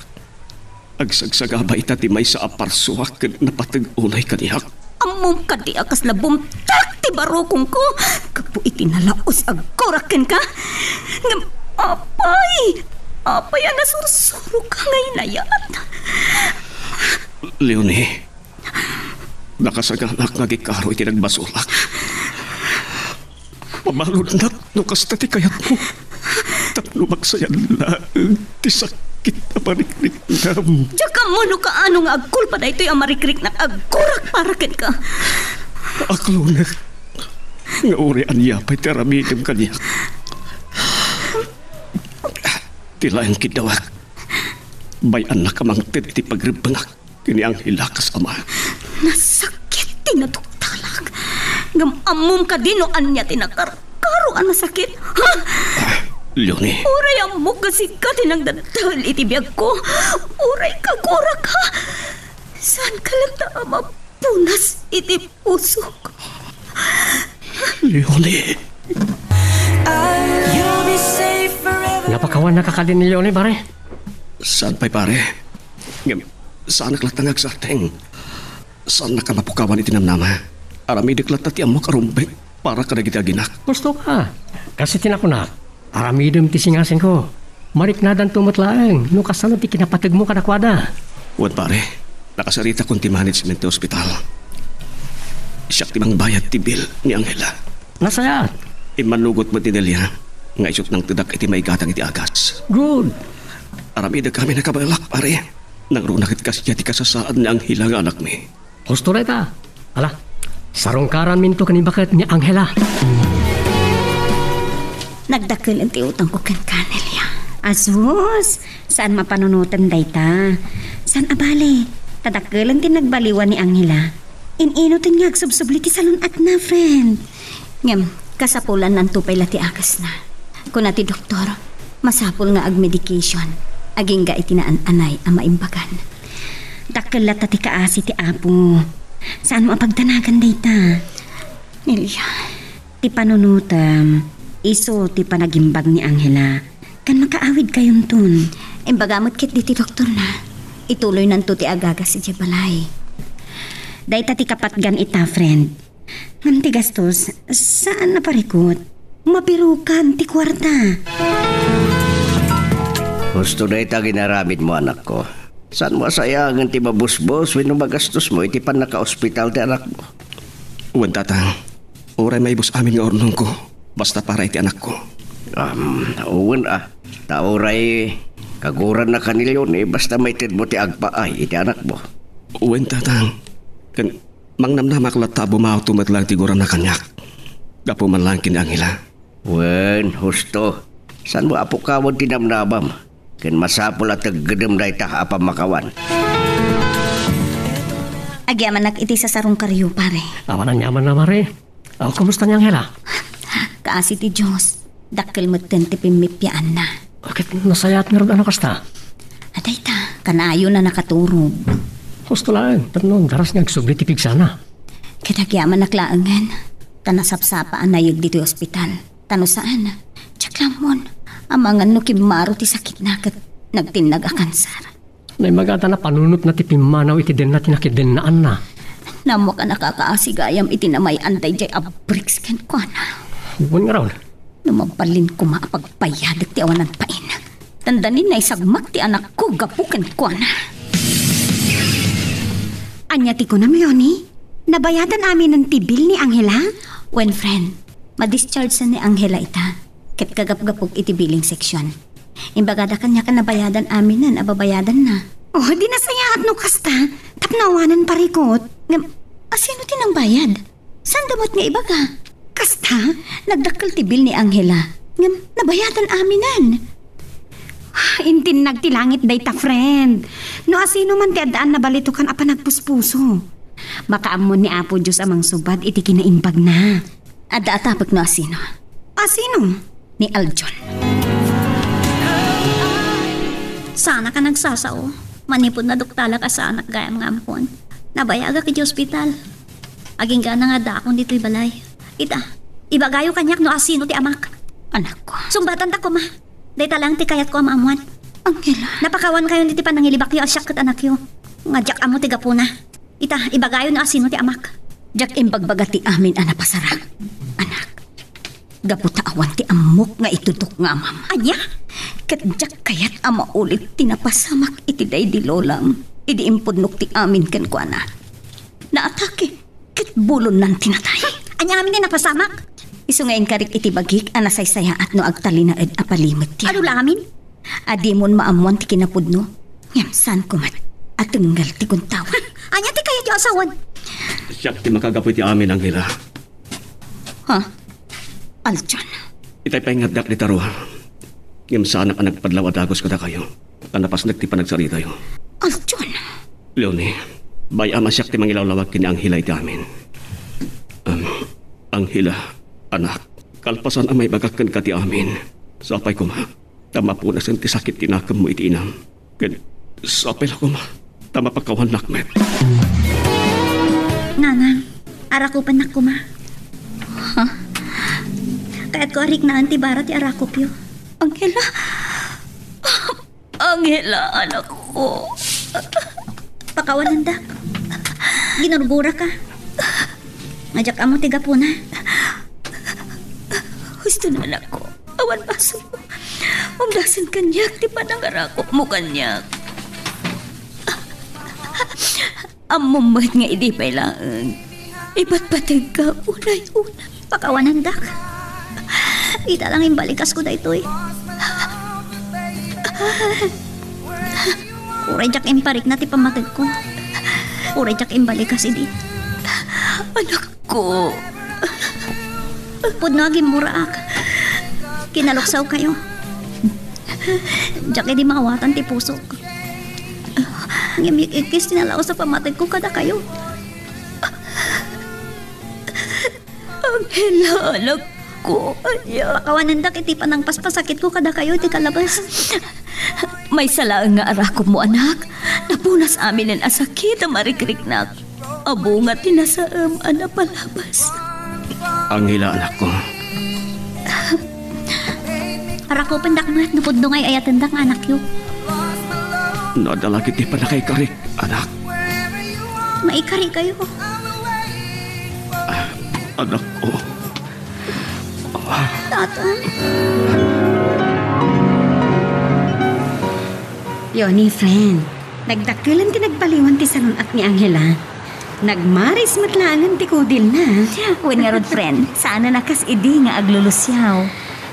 agsagsagaba ita ti maysa a parsuak ken napateg unay kaniak. Ammom kadi a kasla bumtak ti barukongko gapu iti nalaus a gurak kenka? Ngem apay? Apay a nasursuroka nga inayat? Leonie, nakasaganak nga agikaro iti nagbasolak. Pabaludnak no kasta ti kayatmo. Tapno maksayan laeng ti sakit a marikriknam. Diak ammo no kaano nga agkulpa daytoy a marikriknak a gurak para kenka. Aklonek, nga uray ania pay ti aramidem kaniak. Ti laeng kiddawak, bay-annak a mangted iti pagrebbengak ken ni Angela kas ama. Nasakit ti naduktalak. Ngem ammom kadi no ania ti nakarkaro a nasakit? Ha? Leonie. Uray ammok nga sika ti nangdadael iti biagko. Uray kagurak, ha? Saanka latta a mapunas iti pusok. Leonie. Napakawannaka kadi ni Leonie, pare? Saan pay, pare? Ngem, saanak latta nga agsardeng. Saannak a mapukawan iti namnama. Aramidek latta ti ammok a rumbeng para kadagiti aginak. Husto ka. Kas iti nakunak, aramidem ti singasingko. Mariknadanto met laeng no kasano ti kinapategmo kadakuada. Wen, pare, nakasaritakon ti management ti ospital. Siak ti mangbayad ti bill ni Angela. Nasayaat. Immannugot met ni Delia nga isu ti nangtedak iti maigatang iti agas. Good. Aramidek amin a kabaelak, pare. Nangruna ket kasdiay ti kasasaad ni Angela nga anakmi. Husto dayta. Ala, sarungkaranminto ken ni baket ni Angela. Nagdakkel ti utangko kenka, Nelia. Asus, saan mapanunoten dayta. Saan a bale, ta dakkelen ti nagbaliwan ni Angela. In-ino ten nga agsubsubli ti salun-atna, friend? Ngem, kasapulannanto pay la ti agasna. Kuna ti doktor, masapul nga agmedication, agingga iti naan-anay a maimbagan. Dakkel latta ti kaasi ti Apo. Saanmo a pagdanagan dayta? Nelia. Ti panunotem, isu ti panagimbag ni Angela. Kan makaawidkayonton. Imbaga met ketdi ti doktorna. Ituloynanto ti agagas idiay balay. Dayta ti kapatgan ita, friend. Ngem ti gastos, saan a parikut. Mabirukan ti kuarta. Husto dayta nga inaramidmo, anakko. Saanmo a sayaen ti mabusbos wenno magastosmo iti pannakaospital ti anakmo? Wen, tatang. Uray maibus amin nga urnongko, basta para iti anakko. Am, wen a. Ta uray kagurannaka ni Leonie, basta maitedmo ti agpaay iti anakmo. Wen, tatang. Ken mangnamnamak latta a bumawto met laeng ti gurana kaniak. Gapu man laeng ken ni Angela. Wen, husto. Saanmo a pukawen ti namnamam? Ken masapul a teggedem dayta a pammakawan. Agyamanak iti sasarungkaryo, pare. Awan aniamanna, pare. Aw, kumusta ni Angela? Kaasi ti Dios, dakkel metten ti pimmippiaanna. Ket nasayaat ngarud a no kasta? Adayta, Kanayon a nakaturog. Husto laeng, tapno daras nga agsubli ti pigsana. Ket agyamanak laengen, ta nasapsapa a nayeg ditoy ospital. Ta no saan, diak la ammon, amangan no kimmaro ti sakitna ket nagtinnag a kansar. Naimagada a panunotna ti pimmanaw iti denna ti nakidennaanna. Naammoak a nakakaasi gayam iti namay-an daydiay a bricks kenkuana. Wen ngarud. No mabalin koma a pagbayadek ti awanan pain, dandani naisagmak ti anakko gapu kenkuana. Ania ti kunam, Leonie? Nabayadan aminen ti bill ni Angela? Wen, friend, ma-discharge ni Angela ita. Ket kagapgapuk iti billing section. Imbagada kaniak a nabayadan aminen a babayadanna. Oh, di nasayaat no kasta. Tapno awanen parikut. Ngem, asino ti nangbayad? Saan da met nga ibaga? Kasta? Nagdakkel ti bill ni Angela. Ngem, nabayadan aminen. Intinnag ti langit dayta, friend. No asino man ti addaan nabalitokan a panagpuspuso. Makaammo ni Apo Dios a mangsubad iti kinaimbagna. Adda a tapek no asino. Asino? Ni Aljon. Saanak a nagsasao. Manipud naduktalak a saanak gayam nga ampon. Nabayagak iti ospital. Agingga nga addaakon ditoy balay. Ita, ibagayo kaniak no asino ti amak. Anakko. Sungbatantak koma. Dayta lang ti kayatko a maammuan. Angela. Napakawankayon iti panangilibakyo a siak ket anakyo. Nga diak ammo ti gapuna. Ita, ibagayo no asino ti amak. Diak imbagbaga ti amin a napasarak, anak. Gapu ta awan ti ammok nga itudok nga amam. Ania? Ket diak kayat a maulit ti napasamak iti daydi lolam idi impudnok ti amin kenkuana. Naatake ket bulonnan ti natay. Ania ngamin ti napasamak? Isu nga inkarik iti bagik a nasaysayaat no agtalinaed a palimed ti... Adu la ngamin? A dimon maammuan ti kinapudno, ngem saanko met a tengngel ti kuntawen. Ania ti kayatyo a sawen? Siak ti makagapu iti amin, Angela. Ha? Aljon. Itay pay nga addak dita rua. Ngem saanak a nagpadlaw a dagus kadakayo. Ta napasnek ti panagsaritayo. Aljon. Leonie, bay-am a siak ti mangilawlawag ken ni Angela iti amin. Am, Angela, anak, kalpasan a maibagak kenka ti amin, sapay koma ta mapunasen ti sakit ti nakemmo iti inam. Ken sapay la koma ta mapakawannak met. Nanang, arakupennak koma. Ha? Kayatko a riknaan ti bara ti arakupyo. Angela! Angela, anakko. Pakawanandak. Ginurguraka. Nga diak ammo ti gapuna. Husto na, anakko. Awan basol. Umdasen kaniak ti panangarakupmo kaniak. Ammom met nga idi pay laeng, ipatpategka unay-una. Pakawanandak. Ita lang imbalikasko daytoy. Uray diak imparikna ti pammategko. Uray diak imbalikas idi. Anakko. Pudno a gimmuraak. Kinaluksawkayo. Diak idi maawatan ti pusok. Ngem ikkis ti nalaus a pammategko kadakayo. Angela, anakko, ania? Pakawanandak iti panangpaspasakitko kadakayo iti kalabas. Maysa laeng nga arakupmo, anak. Napunas aminen a sakit a marikriknak. A bunga ti nasaem a napalabas. Angela, anakko. Arakupendak met no pudno nga ay-ayatendak nga anakyo. No adda la ketdi pannakaikarik, anak. Maikarikayo. Ah, anakko. Tatang. Leonie, friend, nagdakkelen ti nagbaliwan ti salun-at ni Angela. Nagmaris met laengen ti kudilna. Wen ngarud, friend, saanen a kas idi nga aglulusiaw.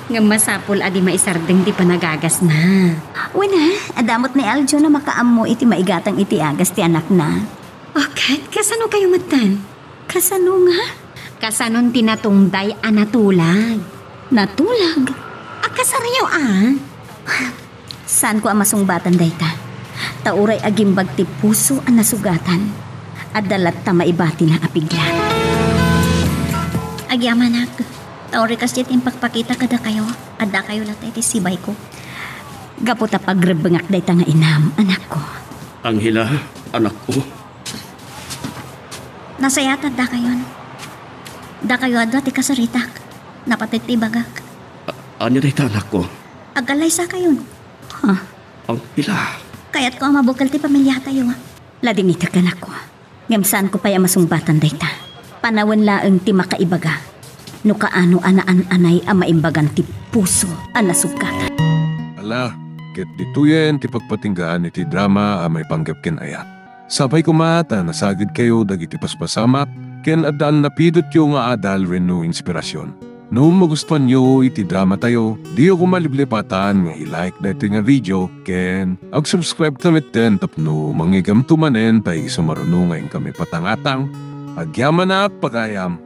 Ngem masapul a di maisardeng ti panagagasna. Wen, ah, adda met ni Aljo a makaammo iti maigatang iti agas ti anakna. O ket, kasano kayo metten? Kasano nga? Kasanon ti natungday a natulag. Natulag? Agkasaryo a? Saanko a masungbatan dayta. Ta uray agimbag ti puso a nasugatan, adda latta maibatina a pigla. Agyamanak, ta uray kasdiay ti impakpakita kadakayo, addakayo latta iti sibayko. Gapu ta pagrebbengak dayta nga inam, anakko. Angela, anakko. Nasayaat dakayon. Dakayo adu ti kasaritak. Napateg ti ibagak. A-, ania dayta, anakko? Agkallaysakayon. Ha? Angela. Kayatko a mabukel ti pamiliatayo. Ladingitek, anakko. Ngem saanko pay a masungbatan dayta. Panawen laeng ti makaibaga no kaano a naan-anay a maimbagan ti puso a nasugkatan. Ala, ket ditoyen ti pagpatinggaan iti drama a maipanggep ken ayat. Sapay koma ta nasagidkayo dagiti paspasamak ken adda a napidotyo nga adal wenno inspirasyon. No magustuanyo iti dramatayo, diyo koma liplipatan nga i-like daytoy nga video ken ag-subscribe ta metten tapno mangngeggamto manen ta isu maruno nga inkami patangatang. Agyamanak, pagayam!